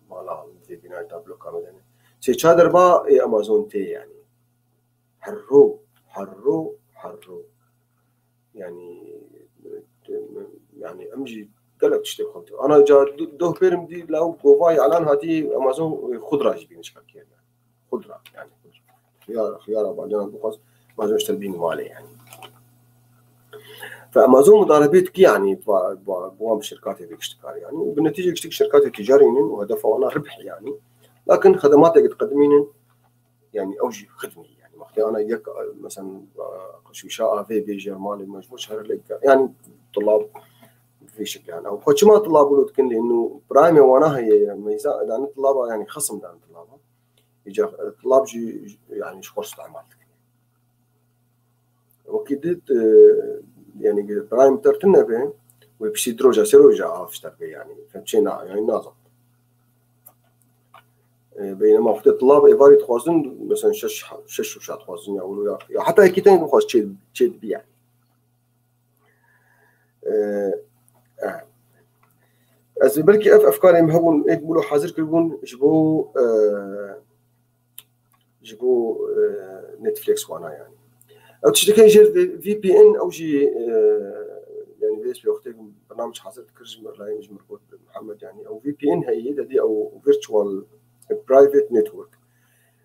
mala vê bînayê tabloka me de ne. Sê çar derba ê Amazon tê yanî. Her ro, her ro, her ro. Yanî, yanî em jî gelek tiştê xwe. Ana ca du-, doh pêrim dî law govay alan hatî Amazon, e, xudra jî bîniş xelkê. Xudra, yanî xudra. Xiyar, xiyara bacana bixwaz, bacana işte bin male yanî. Fe Amazon mudarebê dikî yanî, ba, ba, ba şirkatê de giştikar yanî. Bi netîce giştik şirkatê ticarî nin û hedefa wana ribh yanî. Lakin xedematek diqedimînin, yanî ew jî xidmî, yanî wextê ana yek, mesela, şûşa avê bêje malê me ji bo şehrê lê, yanî tulab vê şekilê, yanî ew xwe çima tulab wilo dikin lê nû prime wana heye, meyza dane tulaba, yanî xesim dane tulaba. Îca tulab jî, yanî ji xwe istimal dikin. Wekî dit, e, yanî prime tertin nebe, wê piştî di roja, sê roja av ji te be, yanî, çê na, yanî nazan. E, beynema xwe tulab êvarî dixwazin, mesela şeş, şeş şûşa dixwazin ya wilo ya, ya heta yekî tenê dixwaz çê, çê dibî yanî. E, e. Ez ê belkî ev efkarê min hebûn, êk wilo hazir kiribûn ji bo, e, ji bo, e, Netflix wana yanî. Ew tiştekê jê V P N ew jî, e, yanî vê wextê bernamej hazir dikir ji mir, layê min ji mir got Mihemed yanî ew V P N heye, dedî ew virtual private network.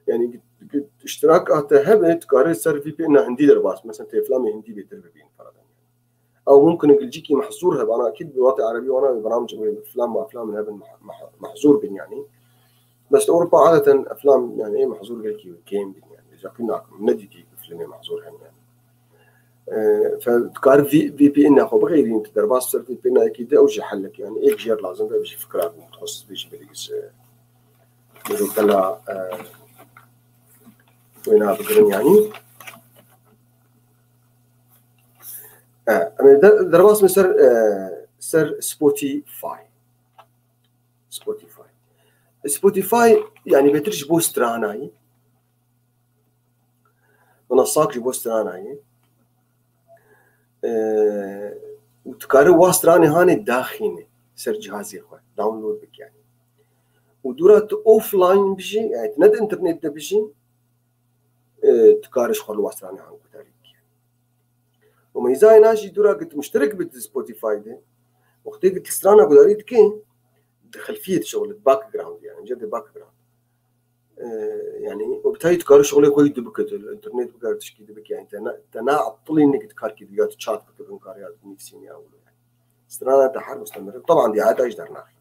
Yanî gi-, gi-, iştirak hate hebe, dikare ser V P N hindî derbas, mesela têflamê hindî bêtir bibîn, feradan. Ew mumkin e gilcikî mehzûr hebe, ana akîd bi welatê erebî wana wê bernamej wê filan ba filan hebin meh-, meh-, mehzûr bin yanî. Bes Ewropa adeten eflam yanî ê mehzûr gelkî kêm bin yanî. Jaqî nakim, nedîtî filmê mehzûr hene yanî. E, fe dikar V-, V P N xwe bixêrîn, tu derbas ser V P N ekî de ew jî helek yanî. Êk jêr lazim be, ev jî fikra bû, xwest bê jî belî giz, e, Mesela, e, wêna bigirin yanî. E, em ê de-, derbas me ser, e, ser Spotify. Spotify. Spotify, yanî bêtir ji bo stranayî. Minasak ji bo stranayî. E, û tu kare wa stranê hanê daxîne ser cihazê xwe, download bike yanî. Û dûra tu offline bijî, yanî tu ne di internet de bijî, e, tu kare ji xwe li wa stranê han gudarî bike. Û meyzayê na jî dûra ku tu muşterik bî di Spotify de, wextê ku tu strana gudarî dike, di xelfiyê dişixule, di background yanî, di background. E, yanî, û bi tayî dikare şixulê xwe yî dibike, tu li internet bikare tişkî dibike, yanî te na, te naetilî nik di karkî dibî, ya tu çat bike bin kare ya tu nivîsînî ya wilo yanî. Strana te her mustemir. Taban dî heta jî dernaxî.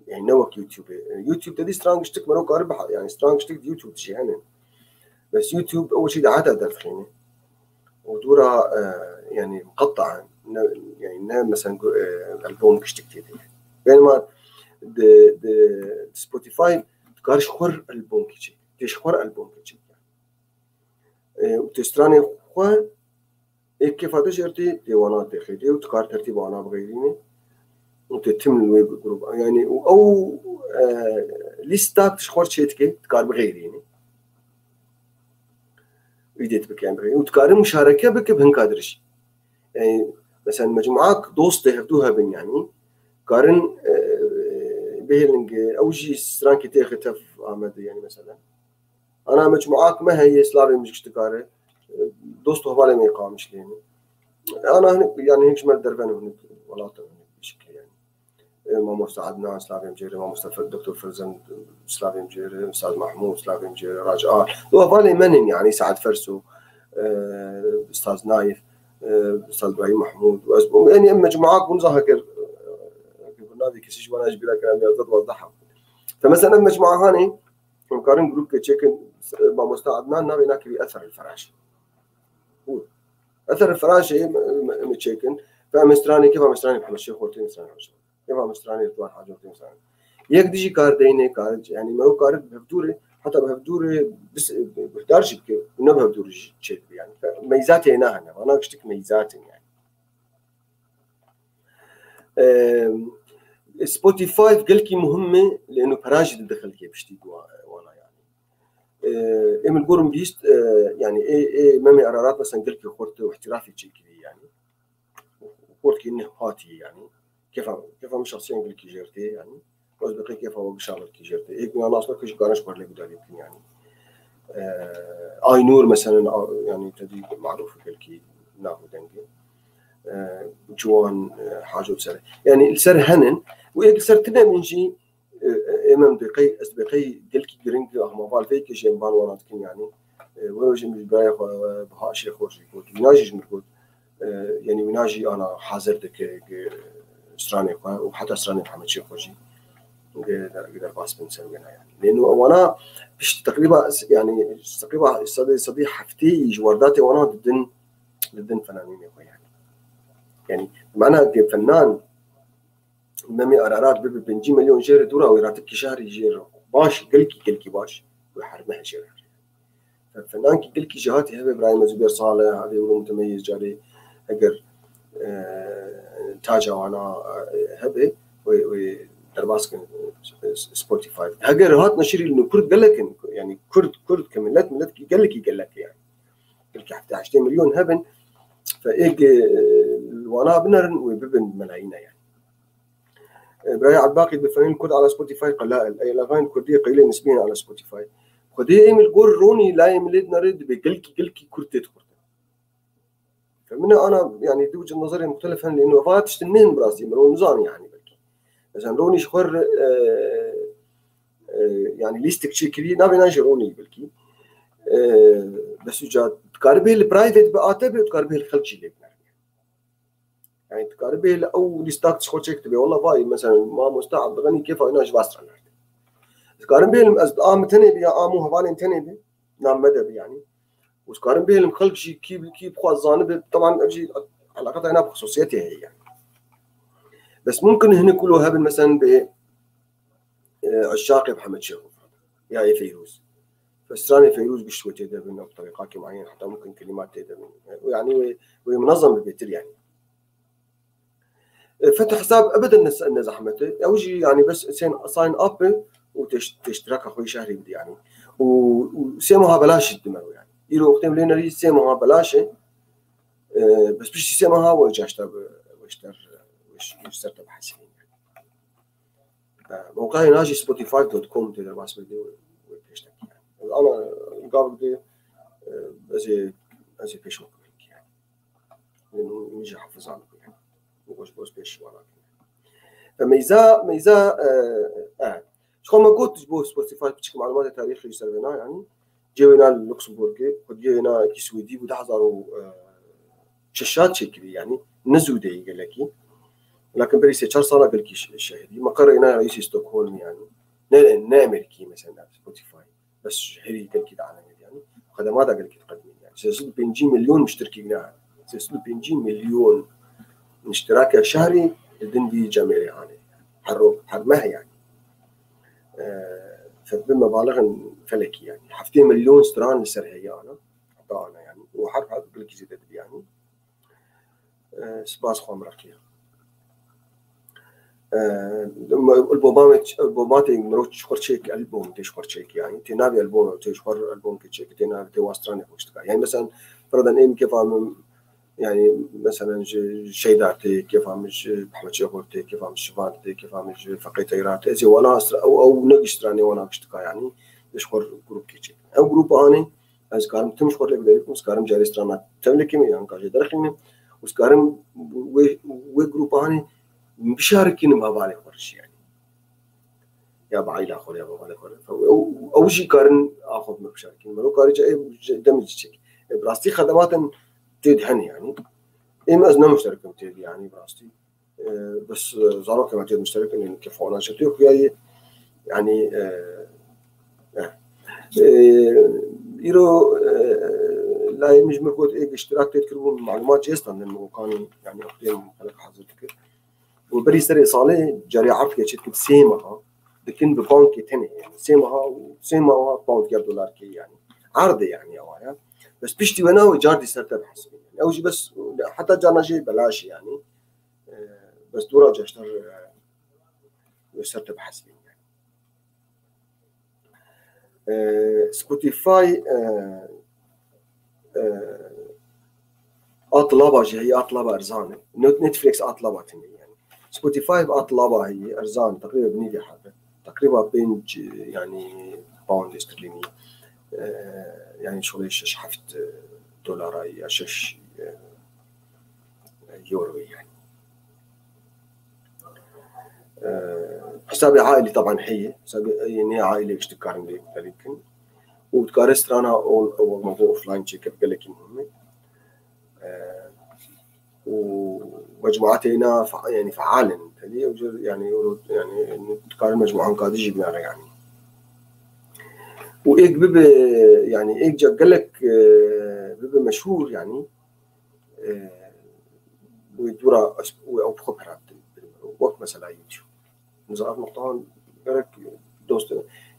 Yanî ne wek YouTube. E, YouTube te dî stran giştik mero kare biha, yanî stran giştik di YouTube de jî hene. Bes YouTube ew jî dahata derdixîne. Û dûra, e, yanî muqettaen, ne, yanî ne mesela gu-, e, album giştik tê de. Bênma di, di Spotify dikar ji xwe re albumkî çêk. Tê ji xwe re albumkî çêk. E, û tê stranê xwe ê kêfa te jê re tê, tê wana tê xêdê û dikar tertîba wana bixeyrîne. Û tê tim li wê gruba. Yanî û ew, e, lîsta ji xwe re çê dike, dikar bixeyrîne. Îdê dibike em bixeyrîne. Û dikare muşareke bike bi hinka dir jî. Yanî, mesela mecmuak dostê hevdû hebin yanî. Karin, e, bihêlin ge, ew jî strankê têxe tev Amedê yanî mesela. Ana mecmuak me heye, slavê min ji dikare. Dost û hevalê me qamiş lêne. Ana hinek, yanî hinek ji me derve ne, hinek welata hinek bi şekilî yanî. E, mamosta Adnan, slavê min cêre, mamosta Fer-, doktor Ferzan, slavê min cêre, Ustaz Mahmud, slavê min cêre, Raca. Do hevalê me ne yanî, Saad Ferso, e, Ustaz Naif, e, Ustaz Ibrahim Mahmud. Ez, yanî em mecmuak bûn zaha ker, e, ker bi navê kesî ji wana ji bîra kirin, ya zed wazdeh heb. Te mesela ev mecmua hanê, em karin grûpke çêkin, e, mamosta Adnan navê nakirî Ether el Feraş. Mesela Fransayê em çêkin, ve em stranê, kêfa em stranê Hemedşêx Xortê, em stranê Hemedşêx Xortê. Kêfa em stranê Rîdwan Hacî Xortê, em stranê. Yek dijî kar deyne, kar, yani me o kar bi hevdûrê, heta bi hevdûrê bis-, guhdar jî bike, ne bi hevdûrê jî çêdibe yani. Meyzatê ne hene, vana giştik meyzatên yani. Em, Spotify gelkî muhim e, lê eno pera jî dide xelkê piştî wana yani. Em li gorim bîst, e, yani ê, ê Memê Ararat mesela gelkî xurt û îhtirafê çêkirî yani. Xurt ki ne hatî yani. Kêfa, kêfa min şexsiyen gelkî jêr tê yani. Ez bi qey kêfa we gişa gelkî jêr tê. Ê ku ya nas nake jî karin ji xwe re gudarî bikin yani. E, Aynur mesela, a, yani tedî maruf gelkî nav û dengê. E, Ciwan, e, Hacî ser. Yani li ser henin. Û ê li ser tine min jî, e, e, em em dê qey, ez dê qey gelkî giring, ahmaval vê ke jê em ban wana dikin yani. E, wero jî min ji birayê xwe, e, Biha Şêxor jî got. Wîna jî ji min got. E, yani wîna jî ana hazir dike, e, stranê xwe û heta stranê Mihemed Şêxor jî. Ge-, der-, derbas bin ser wêna yani. Lê nu wana pişt teqrîba, yani teqrîba sedê, sedê heftê ji werdatê wana didin, didin fenanînê xwe yani. Yani mana ge fenan Memê Ararat bibe pêncî milyon jêr dûra wê, ratikî şehrî jêr baş, gelkî, gelkî baş, wê her meh jêr. Fe-, fenankî gelkî jî hatî hebe, Îbrahîm Zubêr Salih, hebe Ûlû Mutemeyyiz carê, eger, e, taca wana, e, hebe, wê, wê derbas kin, e, Spotify. Heger hat neşirî li Kurd gelek in, yani Kurd, Kurd ke millet, millet ki gelekî gelek yani. Belkî heftê heştê milyon hebin, fe êk, e, li wana binerin wê bibin melayîne yani. E, Birayê Ebaqî bi fenên Kurd ala Spotify qelail. Ey levayên Kurdiyê qeylê nisbî ala Spotify. Xwedê em li gor ronî layê milê dinere dibe gelkî, gelkî Kurd tê dixurtin. Femine ana, yani, du cil nazarê muxtelif hen, lê nova tiştin nên bi rastî, min o nizan yani belkî. Mesela ronî ji xwe re, e, e, yani lîstik çêkirî, navê nan jî ronî belkî. E, bes uca dikaribê li private bi ate be, dikaribê li xelk jî lê biner. Yani dikaribê li ew lîstak ji xwe çêk dibe. Walla vay, mesela mamosta Abdulganî kêfa wîna ji va stran nerde. Dikarim bêlim ez a min tenê bi ya a min hevalên tenê bi. Nam me de bi yani. Û dikarim bêlim xelk jî kî, kî bi xwe zanibe. Teban ev jî eleqeta hena bi xusûsiyetê heye yani. Bes mumkin hinek kulo hebin mesela bi, e, eşaqê Mihemed Şêx ya ê Feyrûz. Fe stranê Feyrûz giş wê tê de bin, ew terîqakê muayyen, heta mumkin kelîmat tê de bin. Yani wê, wê munezem bi bêtir yani. E, fetih hesab ebeden ne, ne zehmet e. Ew jî yani bes sen sign up be û têş-, têştiraka xwe yê şehrî bidî yani. Û, û sê meha belaş jî dime yani. Îro wextê em lê nerî sê meha belaş e. E, bes piştî sê meha we caşta bi, we ji ter, we ji, we ji ser te bihesibîn. E, mewqeyê na jî spotify dot com tê derbas bidî wê, wê pêş de yani. Ez ana gavik dê, e, ez ê, ez ê pêş me yani. Min, min jî hafizan bûye. Boş boş pêş wana kir. Ve meyza, meyza, e, e. Ji xwe me got ji bo Spotify piçik malumatê tarîxî ji ser vêna, yani. Cê wêna li Luxembourgê, xwediyê wêna yekî Swêdî bû, du hezar û şeş çêkirî, yani. Ne zû de yî gelekî. Lakin berî sê çar sala gelkî şe-, şehidî. Meqerê wêna reîsê Stockholm, yani. Ne, ne Amerîkî, mesela, Spotify. Bes ji herî gelkî di alemê de, yani. Xedemata gelkî diqedimîn, yani. Sê sed û pêncî milyon muşterkî ne. Sê sed û pêncî milyon muşterake şehrî di din vî cemêrê hane. Her roj, her meh, yani. Ee, fetbi mebalixin felekî, yani. Heftê milyon stran li ser heye ana. Heta ana, yani. Û her, her gelkî zêde dibi, yani. E, spas xwe em reqiya. E, alboma me, alboma tê mirov ji xwe çêk, albom tê ji xwe çêk, yani. Tê navê albom, tê ji xwe albom ke çêk, tê navê, tê wastranê xwe çêk. Yani, mesela, piradan êm kêfa min, yani, mesela, ji Şeyda tê, kêfa min ji Mehmet Şêxor tê, kêfa min ji Şivan tê, kêfa min ji Feqê Teyra tê. Ez ê wana astra-, ew, ew ne giştranê wana giştika, yani. Tê ji xwe grup ke çêk. Ew grup anê, Ez karim tim ji xwe lê biderî bikim, ez karim carê strana tevlê kim, yan ka jê derxînim. Û ez karim wê, wê grupa hanê bişarikînim hevalê xwe re jî, yani. Ya bi aîla xwe re, ya bi hevalê xwe re. Ew, ew jî karin a xwe bi me bişarikînin. Mero karî ca ê demê jî çek. E, bi rastî xedematin tê de hene, yani. Êm ez ne muşterik im tê de, yani, bi rastî. E, bes, e, zarokê me tê muşterek in, kêfa wan jî tê xuya ye. Yani, e, e, e, îro, e, Layê min ji min got ê iştirak tê dikir bû malumat jê standin min got kanî yani wextê min xelek hazir dikir. Û berî serê salê carê erd geçit ki sê meha dikin bi bankê tenê yani. Sê meha û sê meha pound ger dolar kê yani. Erdê yani ewa ya. Bes piştî wena wê car dî ser te bihesibin. Yani. Ew jî bes heta carna jê belaş yani. E, bes dora caştar e, wê ser te bihesibin yani. E, Spotify e, e, a tilaba jî heye, a tilaba erzan e. Net- Netflix a tilaba tune yani. Spotify a tilaba heye, erzan, teqrîba bi nîvê hebe. Teqrîba pênc yani pound sterlînî. E, yani şolê şeş heft dolara ya şeş e, euro yani. Ee, Hesabê ailî taban heye. Hesabê yê nê ailê işte dikarin lê guhdarî bikin. Û dikare strana ol ol mevzu offline çêke gelekî muhim e. Ee, û mecmuatê êna fa- yani feal in. Tedî ew jî yani ew yani dikarin mecmuan kadî jî binare yani. Û êk bibe yani êk ca gelek e, bibe meşhûr yani. Wê dûra wê ew bi xwe pera bidin. Wek mesela YouTube. Min zaf nuqtehan gerek dost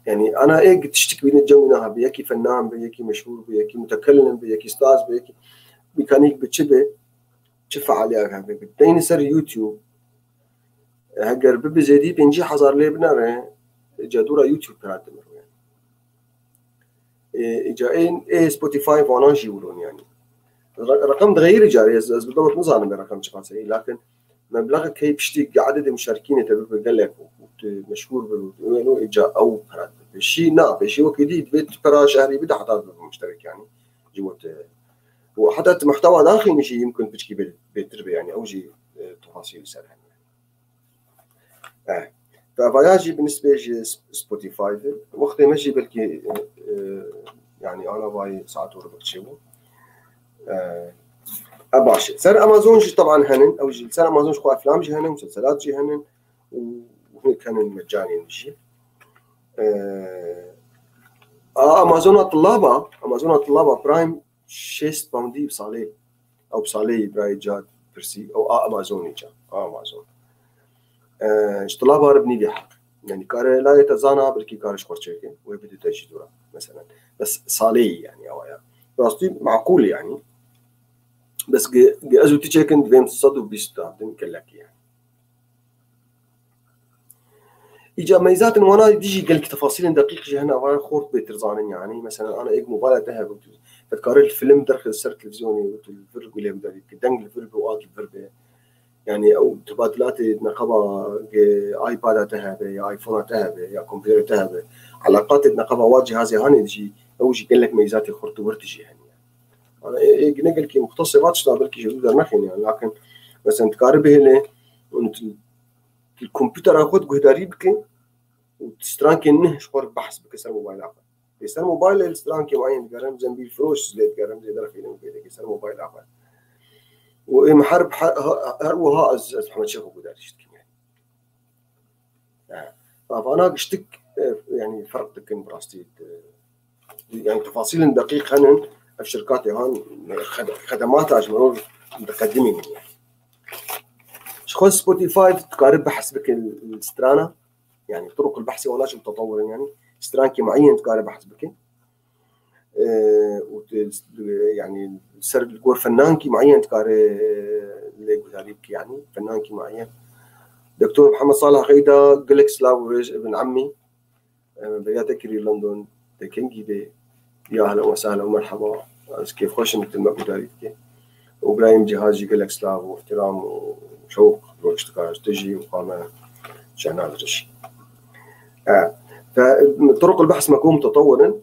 yani ana ê tiştik bîne cem wîna hebe. Yekî fenan be, yekî meşhûr be, yekî mutekellim be, yekî staz be, yekî mekanîk be, çi be, çi fealiya hebe. Deyni ser YouTube. Heger bibe zêdî pêncî hezar lê binere, ca dûra YouTube pera dimir yani. Ê, îca ê, ê Spotify vana jî wilo ne yani. Re- Reqem dixeyirî carê ez, ez bi dawet nizanim be reqem çiqas e. Lakin mebleğek heye piştî ge- ededê muşarikînê te bibe gelek û û tu meşhûr be û wê no îca ew pera dibe. Pêşî na, pêşî wekî dî divê tu pera şehrî bide heta bibe muşterek yani. Ji bo te. Û heta tu muhtewa naxînî jî yimkin piçkî bê- bêtir be yani. Ew jî e, tefasîl li ser hene. Eh, Te vaya jî bi nisbê ji Sp- Spotify de. Wextê me jî belkî e, e, yani ana vayê saet û rubik çêbû. E, e, baş e. Ser Amazon jî taban henin. Ew jî ser Amazon ji xwe eflam jî henin, muselselat jî henin û hinek henin mecanên jî. E, a Amazona tilaba, Amazona tilaba Prime şêst poundî bi salê. Ew bi salê birayê ca pirsî. Ew a Amazonê ca. A Amazon. E, ji tilaba re bi nîvê heq. Yani kare layê te zana belkî kare ji xwe çêke. Wê bidî te jî dûra. Mesela. Bes salê yani ewa ya. Rastî makul yani. Bes ge, ge ez û ti çêkin divêm sed û bîst dadin gelek yani. Îca meyzatin wana dijî gelkî tefasîlên deqîq jî hene, ava xort bêtir zanin yani. Mesela ana êk mobile te hebe, tu dikarî film derxe ser televîzyonê û tu li vir gulê gudarî bike, deng li vir be û av li vir be. Yani ew tebadilatê neqeba ge iPada te hebe ya iPhonea te hebe ya kompîterê te hebe. Eleqatê neqeba wa cihazê hanê dijî ew jî gelek meyzatê xurt û wir dijî hene. Yani, e, e, ne gelkî muxtesê va tişta belkî ji derdnexîne yani. Lakin mesela dikarî bihêle û tu Li komputera xwe guhdarî bike û strankên neh ji xwe re behs bike ser mobayla xwe. Lê ser mobaylê li strankê mueyen digerim, zembîl firoş lê digerim, zêde re fîlm pê dike ser mobayla xwe. Û êm her, her, her wiha ez, ez hema çê xwe guhdarî dikim yani. Yani, vana giştik, e, yani ferq dikin bi rastî, e, yani tefasîlên deqîq henin, ev şirkatê han xed- xedemata ji mirov diqedimînin yani. Ji xwe Spotify dikare behs bike li strana, yani turuq el behsê wana çi mutetewir in yani, strankê mueyen dikare behs bike. Ee, û tu, yani ser li gor fenankî mueyen dikare lê guhdarî bike yani, fenankî mueyen. Doktor Mihemed Salih Xeyda, gelek silav û rêz ibn emmî. Em beriya te kirî London, te kengî bê? Ya ehlen we sehlen û merheba. Ez kêfxweş im, tu me guhdarî dike. Û birayê min Cihaz jî gelek silav û îhtiram û şewq roj dikar ji te jî û xwe me şehnaz rij. E, fe, turuq el behs me ku mutetewir in.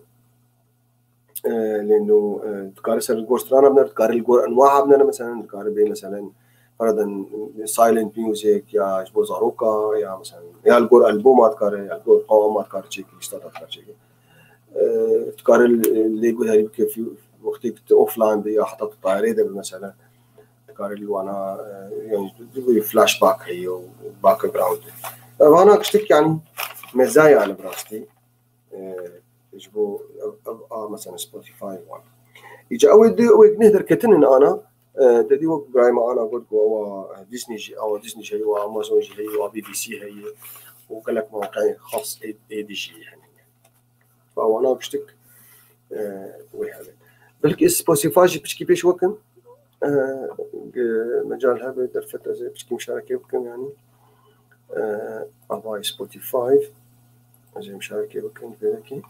E, lê no, e, dikare ser li gor strana bine, dikare li gor enwaha bine, mesela, dikare bê, mesela, Fereden silent music ya ji bo zaroka ya mesela ya li gor albuma dikare, ya li gor qewama dikare çêkî, lîsta dikare çêkî. E, dikare lê guherî bike fî-, wextê tu offline be ya heta tu tayarê de be mesela. Dikare li wana, e, yani flashback heye û background. E, vana kiştik yani mezaya li bi rastî. E, ji bo ev, ev a mesela Spotify wan. Îca ew ê di, ew ê neh derketinin ana, e, te dî wek birayê me ana got ku ewa Disney jî, ewa Disney jî heye, ewa Amazon jî heye, ewa B B C heye û gelek mewqeyên xas ê, ê dî jî hene. Ewana piştik, e, wê hebe. Belkî Spotify jî piçkî pêş wekim, e, ge-, mecal hebe derfet ez ê piçkî muşarekê bikim, yanî, e, avayê Spotify, ez ê muşarekê bikim, vêrekî.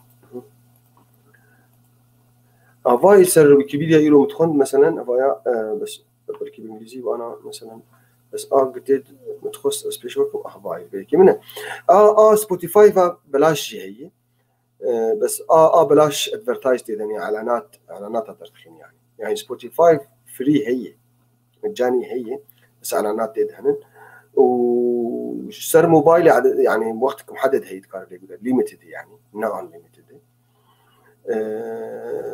Avayê ser Wikipedia îro min dixwend, meselen, avaya, e, bes, belkî bi îngilîzî vana, meselen, bes a gitê min dixwest ez pêş wekim, avayê vêrekî min e. A, a Spotify va belaş jî heye. E, bes a, a belaş advertise tê de, yanî elanat, elanata derdixin yanî. Yanî Spotify free heye. Mecanî heye. Bes elanat tê de henin. Û ji ser mobilê ade-, yanî wextek muheded heye dikare lê bide. Limited yanî. Ne unlimited. E,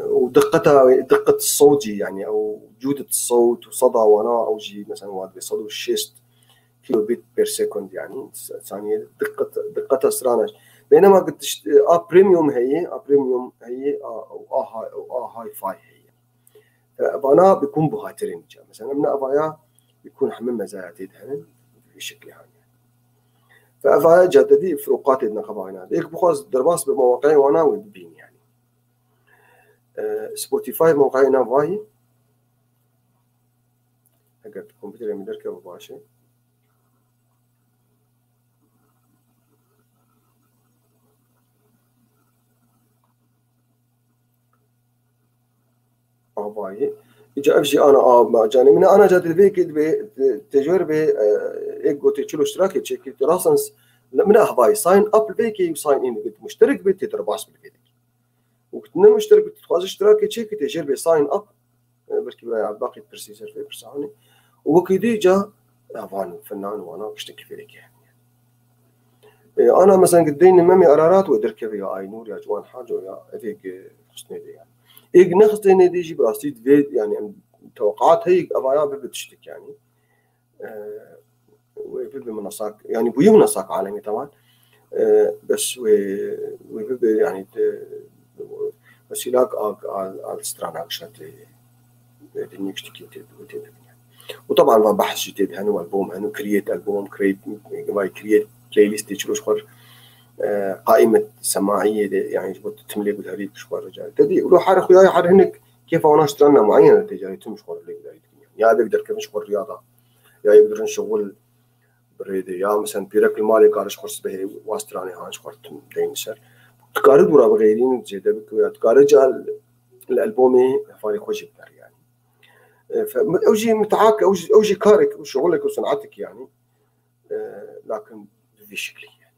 û diqeta, diqet sewt jî yanî ew cûdet sewt û seda wana ew jî mesela wa divê sed û şêst kilobit per second, yanî saniyê diqet, diqeta strana. Beynema ki tişt, a premium heye, a premium heye, a, a, a, a hi-fi heye. E, vana bikun buhatirên ca. Mesela min avaya bikun heme mezaya tê de henin, bi şeklê hane. Fe avaya ca te dî firoqatê di nexebayna. Êk bixwaz derbas bi mewaqeyê wana wê bibîn yanî. E, Spotify mewqeyê navayî. Eger kompîterê min derkeve baş e. Avayî. Îca ev jî ana a, ma canê min ana ca divê ki divê te-, têjor be, e, êk gotê çilo iştirakê çêkî, tu rasans, min avayî sign up vê ki û sign in bit. Muşterek bit, tê derbas bit vê. Û tu ne muşterek bit, dixwaze iştirakê çêkî, tê jêr bê sign up. E, belkî birayê Ebbaqî pirsî ser vê pirsa hanê. Û wekî dî ca, ya van finan wana piştekî fêrekê hene. E, ana mesela ki deynê Memê Ararat wê derkeve ya Aynur ya Ciwan Haco ya, evê ki xistnê de ya. Êk nexistê nê dî jî bi rastî divê, yanî em teweqat heye, evaya bibe tiştek yanî. E, wê bibe minasak, yanî bûye minasak alemî tewan. E, bes wê, wê bibe, yanî, de, wesîlak a, a, a strana gişa tê, tê dinyê giştikî tê, tê de. Û teban va behs jî tê de hene, û album hene, create album, create, vay create playlist tê çilo ji xwe, e, qaimet semaiyê de, yanî ji bo tu tim lê gudarî ji xwe re carê. Te dî, û her xuya her hinek kêfa wana strana muayyen tê carê tim ji xwe re lê gudarî dikin. Ya bek derkevin ji xwe riyada. Ya yek dirin şixul bi rê de. Ya mesela pîrek li malê kare ji xwe sibehê wa stranê han ji xwe tim deyn ser. Dikare dûra bixêrîn zêde bike ya dikare ca li albomê hevalê xwe jî bikare yanî. E, fe-, ew jî miteak, ew jî, ew jî karek, ew şixulek û senatek yanî. E, lakin bi vî şiklî yanî.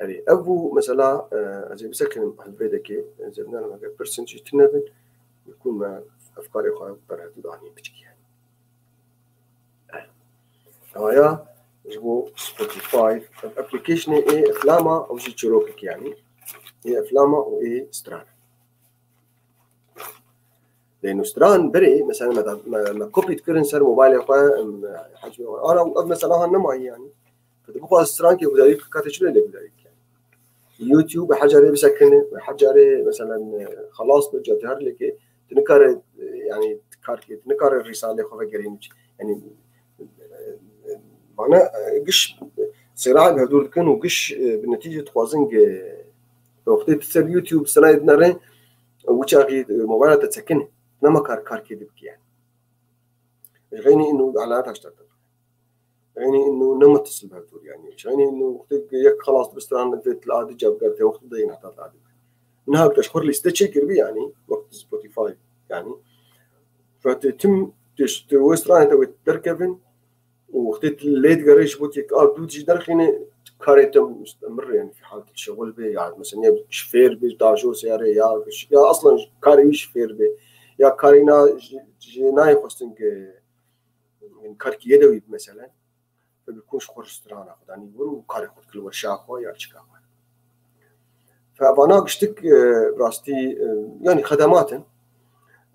Erê, ev bû mesela, e, ez ê bisekinim hevbêdekê, ez ê binerim eger pirsin jî tune bin, bikûn me efkarê xwe berhev danî piçkî. Aya ji bo Spotify, ev applicationê ê eflama, ew jî çirokek yanî. Ê eflama û ê stran. Lê nûstran berê, mesela me, me, me kopî dikirin ser mobaylê xwe, em, hecmê xwe. Ara ev mesela han nemayî yanî. Tu bixwaz strankê gudarî bikî, katê çi lê gudarî bikî. YouTube her carê bisekine, her carê mesela, e, xelas bi, ca her lêkê, tu nikare, e, yanî karkê, tu nikare rîsalê xwe vegerînî. Yanî, e, e, bana, e, giş sêra bi hevdûr dikin û giş, e, bi netîce dixwazin ge wextê tu ser YouTube stranê dinere, û çaxî, e, mobayla te çekine. Nema kar, karkê dibikî yanî. Ji xeynî inu elanat haşta te. Ji xeynî inu ne muttasil bi hevdûr yanî. Ji xeynî inu wextê yek xelas bi stran vê til adi cevger te wextê de yine heta adi. Niha te ji xwe lîste çêkiribî yanî, wextê Spotify yanî. Wextê tim tişt wê stranê te wê derkevin, û wextê tu lê digerê ji bo têk a dû jî derxîne, karê te mustemir, yanî fi hal tu şixul bê, ya mesela ya ji fêr bê, dajo seyarê ya, ya aslan karê wî ji fêr bê, ya karê na ji, ji nayê xwestin ki, yanî karkî yedewî bi mesela, bi kuş xwe strana xwe danî wir û karê xwe dikil werşa xwe ya çika xwe. Fe vana giştik, e, rastî, e, yanî xedemat in.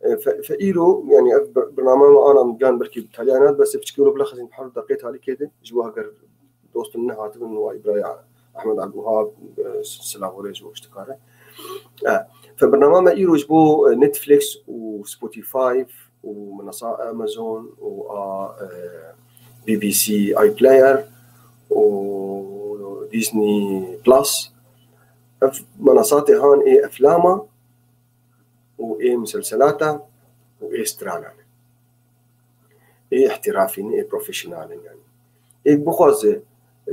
E, fe, fe îro, yanî ev bir-, birname me ana min gan belkî bi taliya nat, bes piçkî îro bila xezîn her deqê talî kê de, ji bo heger dostin nehatibin, wa Îbrahîm Ahmed Abdulwahab, e, silav û rêz û ji dikare. E, Te bernama me îro ji bo, e, Netflix û Spotify û menasa Amazon û a, e, B B C iPlayer û Disney Plus. Ev menasatê han ê eflama û ê miselselata û ê stranan e. Ê ihtirafî ne, ê profesyonel in yani. Ê bixwaze, e,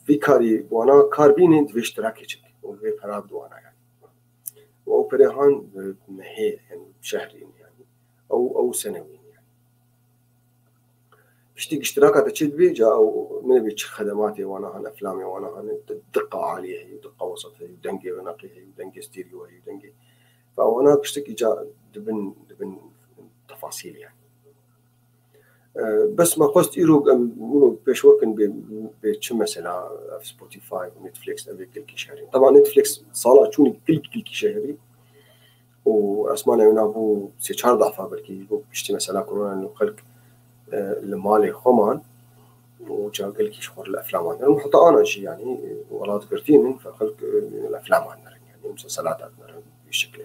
vî karî wana kar bîne, divê iştirakê çik û divê pera bide wana yani. Û ew perê han, e, mehê, yani şehrî ne yani. Ew, ew senewî ne yani. Piştî iştiraka te çê dibê, ca ew min bê çi xedematê wana han, eflamê wana han, di-, diqa alî heye, diqa wesat heye, dengê winaqî heye, dengê stêrî heye, dengê. Fa wana piştik îca dibin, dibin tefasîl yani. E, bes me xwest îro em, îro pêşwekin bê, bê çi mesela ev Spotify û Netflix ev ê gilkî şehrî. Teba Netflix sala çûnî gilk, gilkî şehrî. û esmanê wina bû sê çar dafa belkî bû piştî mesela korona li xelk, e, li malê xwe man û ca gelkî ji xwe li eflaman dirin. Heta ana jî yani, e, welat girtî nin, xelk, e, li eflaman dirin yani, museselata dirin, vî şeklê.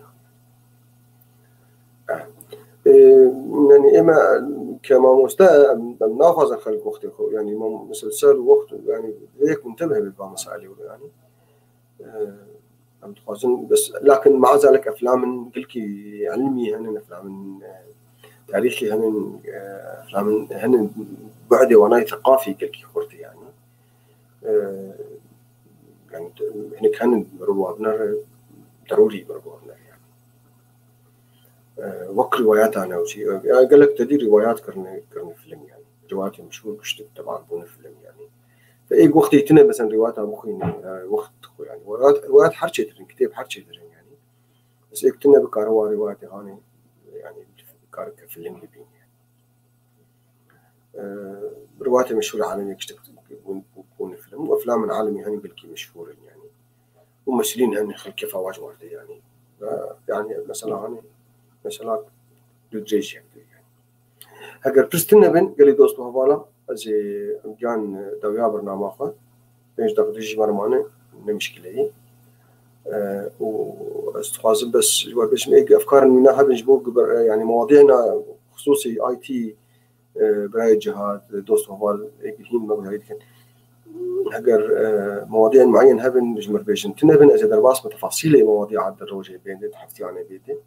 E, e, yani ême ke mamoste em, em naxwazin xelk wextê xwe, yani mam-, muselsel û wext, yani yek muntebih bê ba meselê yani. Em dixwazin, bes, lakin maazalek eflamin gilkî ilmî henin, eflamin, e, tarîxî henin, e, eflamin henin bu'dê wanayê seqafî gilkî xurt e yani. E, yani, hinek henin mirov wa binere, derûrî mirov wa binere yani. E, wek rîwayeta newçî, e, ya gelek tedî rîwayat kirine, kirine film yani. Rîwayatê meşhûr giştik teban bûne film yani. Te ê wextê tune mesela rîwayata bixwîne, e, wext dixwe yani. Rîwayat, rîwayat her çêtir in, kitêb her çêtir in yani. Bes ê tune bikare wa rîwayatê hanê, yani, bikare ke film bibîne yani. E, rîwayatê meşhûr alemê giştik bûn, bûne film. Û eflamên alemî hanî belkî meşhûr in yani. Û mumesilîn henin xelkê fa wa ji werte yani. Ve yani mesela hanî, mesela du dirêj yek yani. Heger pirs tune bin, gelî dost û hevala, ez ê giyan dawiya bernama xwe, pênc deqîqe jî me re mane, ne mişkile ye. E, û ez dixwazim bes ji we bêjim, ê efkarên wîna hebin ji bo, yani, mewadiyên xisûsî, I T, e, birayê Cihad, dost û heval, ê hîn me guherî dikin. Heger, e, mewadiyên mueyen hebin, ji mir bêjin tune bin, ez ê derbas me tefasîlê mewadiya di rojê bêdê, di heftiyanê bêdê.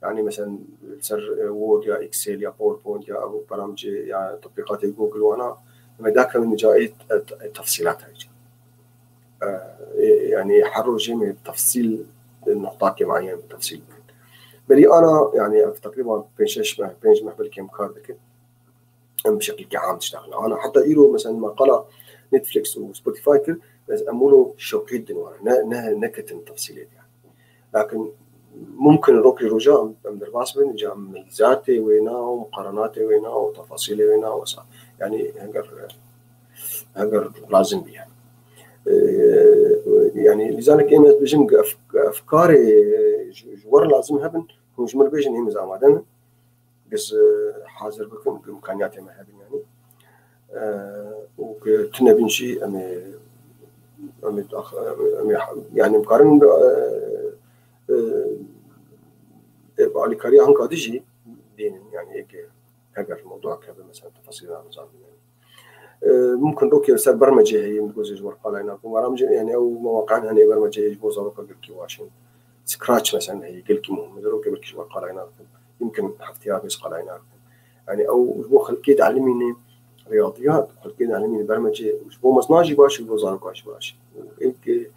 Yani, mesela, li ser, e, Word ya Excel ya PowerPoint ya ev beramcê ya tetbîqatê Google wana, em ê dakevin ca ê, e, e, tefsîlata jî. E, e, yani, her rojê me tefsîl, e, nuqtakê mueyen tefsîl bikin. Berî ana, yani, ev teqrîban pênc şeş meh, pênc meh belkî em kar dikin. Em bi şeklekî am diştexilin. Ana heta îro, mesela, me qala Netflix û Spotify kir, ez em wilo şewqî din wana, ne, ne, neketin tefsîlê de. Lakin mumkin rokê roja em, em derbas bin, ca em mîzatê wêna û muqarenatê wêna û tefasîlê wêna wesa. Yani heger, heger lazim bî yani. Ee, yani lîzalek êm ez bijim ki ef-, efkarê ji, ji wer lazim hebin, hûn ji mir bêjin êm ez amade me. Giz, e, hazir bikin, bi imkaniyatê me hebin yani. E, û ki tune bin jî em ê, em ê, em ê, yani em karin, e, e, e, alîkariya hinka dî jî bînin yani êkê heger mewduak hebe mesela tefasîla nizam yani. E, mumkin rokê ser bermecê heye, min gozê ji wer qalay nakim. Waram jî yani ew mewaqian hene bermecê heye ji bo zaroka girkî waşin. Scratch mesela heye, gelkî muhim e. Rokê belkî ji wer qalay nakim. Yimkin heftiya bês qalay nakim. Yani ew ji bo xelkê dielmîne riyadiyat, xelkê dielmîne bermecê, ji bo mezna jî baş, ji bo zaroka jî baş. Êk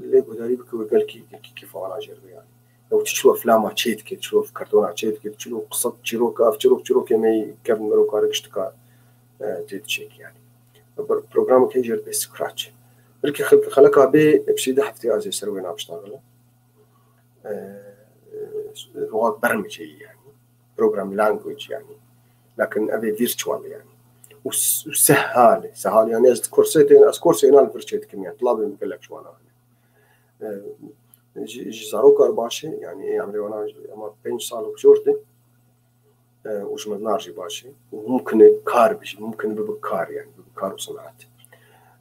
lê guhdarî bike we gelkî, gelkî kêfa wana jêr be yani. Ew çi çilo eflama çê dike, çilo ev kartona çê dike, çilo qisa çîroka, ev çîrok, çîrokê me kevin mirov kare giştika, e, tê diçêk yani. Programek heye jêr be Scratch. Belkî xelk-, xeleka bê, e, piştî du heftiya ez ê ser wê nabiştagile. E, e, lugha bermeceyî yani. Program language yani. Lakin ev ê virtual yani. Û s-, û sehal e, sehal yani ez kursê tê, ez kursê na li vir çê dikim yani. Tilabê min gelek ji wana hene. E, ji, ji zarokar baş e, yani ê emrê wana jî, ema pênc sal û bijort e. E, û ji meznar jî baş e. Û mumkin e kar bijî, mumkin e bibe kar yani, bibe kar û senaet.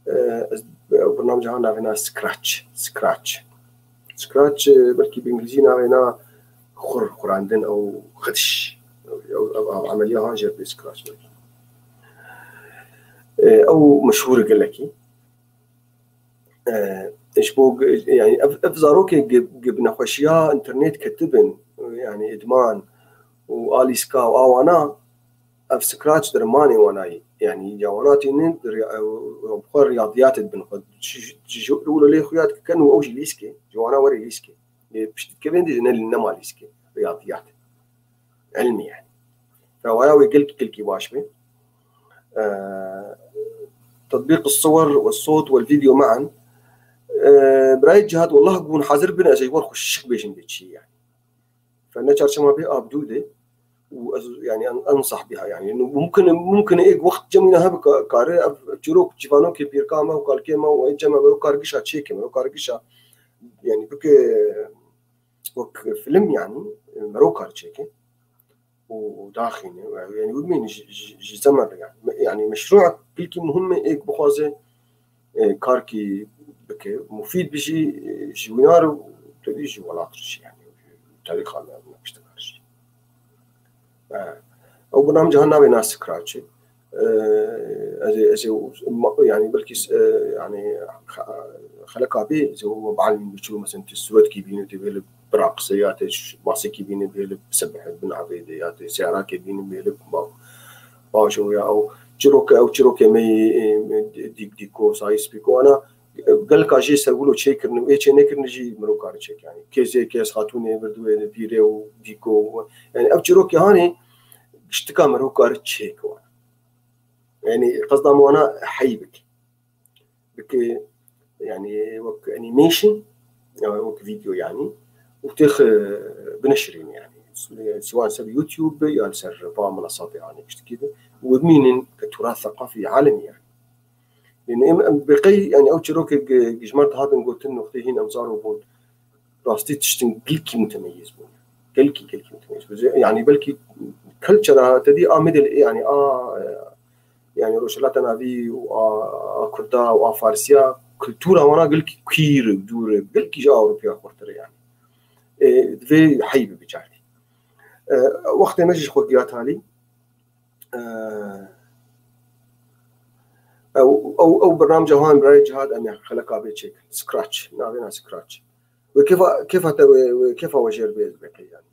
E, ez, e, bernamca ha navê na Scratch, Scratch. Scratch, e, belkî bi îngilîzî navê na xur, xurandin ew xidiş. Ew, ew, ew emeliya han jê re bê Scratch belkî. E, ew meşhûr e gelekî. E, ji bo ge-, yani ev, ev zarokê ge-, ge bi nexweşiya înternet ketibin, yani îdman û alîska û a wana, ev Scratch dermanê wana ye. Yani ya wana tînin, ri-, ew, ew bi xwe riyadiyatê dibin xwe. Ji, ji, ji, ji, lê xuya dikin û ew jî lîskê. Ji wana were lîskê. Lê piştî dikevên dî ji ne, nema lîskê. Riyadiyat. Ilmî yani. Rewaya wê gelkî, gelkî baş be. Ee, تطبيق الصور والصوت والفيديو معا. Ee, birayê Cihat, wallah hûn hazir bin, ez ê ji we re xweşik bêjim bê çi yani. Fene çarşema bê abdû de û ez yani en, ensah biha yani. Mumkin, mumkin êk wext cemîna hebe ka-, kare ev çîrok, çîvanokê pîrka me û kalkê me û ê cem me ro kargişa çêke, ro kargişa yani bike wek film yani, mero kar çêke û, û daxîne. Yani wimên ji, ji, ji zemer yani. Me-, yani meşrû kilkî muhim e, êk bixwaze, e, karkî bike, mufîd bijî, e, ji wînar û tevî ji welat re jî yani. Tarîxa me, me piştekar jî. E, ew bernamca han navê na Scratch. E, ez ê, ez ê, ma-, yani belkî, e, yani xe-, xeleka bê, ez ê we bielmînim çilo mesela tê suretkî bîne, tê bê li biraqise ya tê ş-, masekî bîne bê li sebeh bin avê de ya tê seyarakê bîne bê li ba-, baş o ya ew çiroke, ew çirokê me yê, e, dîk dîko, sayî spîko, ana gelka jê serwilo çêkirin û ê çê nekirin jî mirov kare çêk yani. Kêzê, kêz xatûnê, virdûyê, pîrê û dîko û, yani ev çirokê hanê giştika mirov kare çêk wan. Yani qesda me wana hey bike. Bike, yani wek animation, ya wek video yani. Û têx, e, bineşirîne yani. Siwan ser YouTube be ya li ser va minasatê hanê giştikî be. Û bimînin ke turas seqafî alemî yani. Yani em, em bi qey, yani ew çîrokê ge-, ji me re dihatin gotin, noqtê hîn em zaro bûn. Rastî tiştin gelkî mutemeyiz bûn. Gelkî, gelkî mutemeyiz bûn. Yani belkî culture-a te dî a Middle, yani a, yani Rojhilata Navî û a, a Kurda û a Farsiya, kultura wana gelkî queer û dûr e, gelkî ji Ewropeya xurtir e yani. E, divê hey bibe cardî. E, wextê me jî ji xwe giya talî. E, ew, ew, ew bernamca han birayê Cihad em ya xeleka bê çêkin. Scratch. Navê na Scratch. Wê kêfa, kêfa te wê, wê kêfa we jêr bê ez bê qey yani.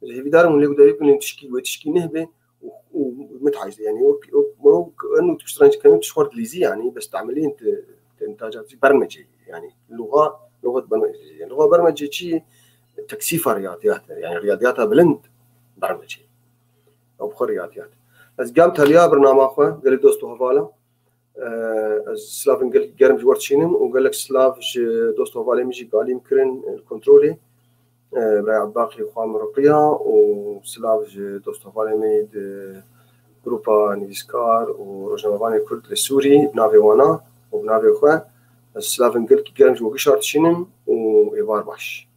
Ez hêvîdar im lê gudarî binin tişkî, wê tişkî neh bê û, û mitahîz yani. Wek, wek, wek, enu tişt renc kenu tişt xwar dilîzî yani. Bes temelîn te, te intacatî bermecê yani. Luxa, luxet bermecê. Yani, luxa bermecê çi? Teksîfa riyadiyat e. Yani riyadiyata bilind bermecê. Ew bi xwe riyadiyat. Ez gam teliya bernama xwe, gelek dost û hevala. E, ez silavên gelek germ ji we re dişînim û gelek silav ji dost û hevalên min jî galî min kirin, e, li kontrolê. E, Birayê Ebaqî xwe min riqiya û silav ji dost û hevalên min di grupa nivîskar û rojnamevanên Kurd li Sûrî, bi navê wana û bi navê xwe. Ez silavên gelekî germ ji we gişa re dişînim û êvar baş.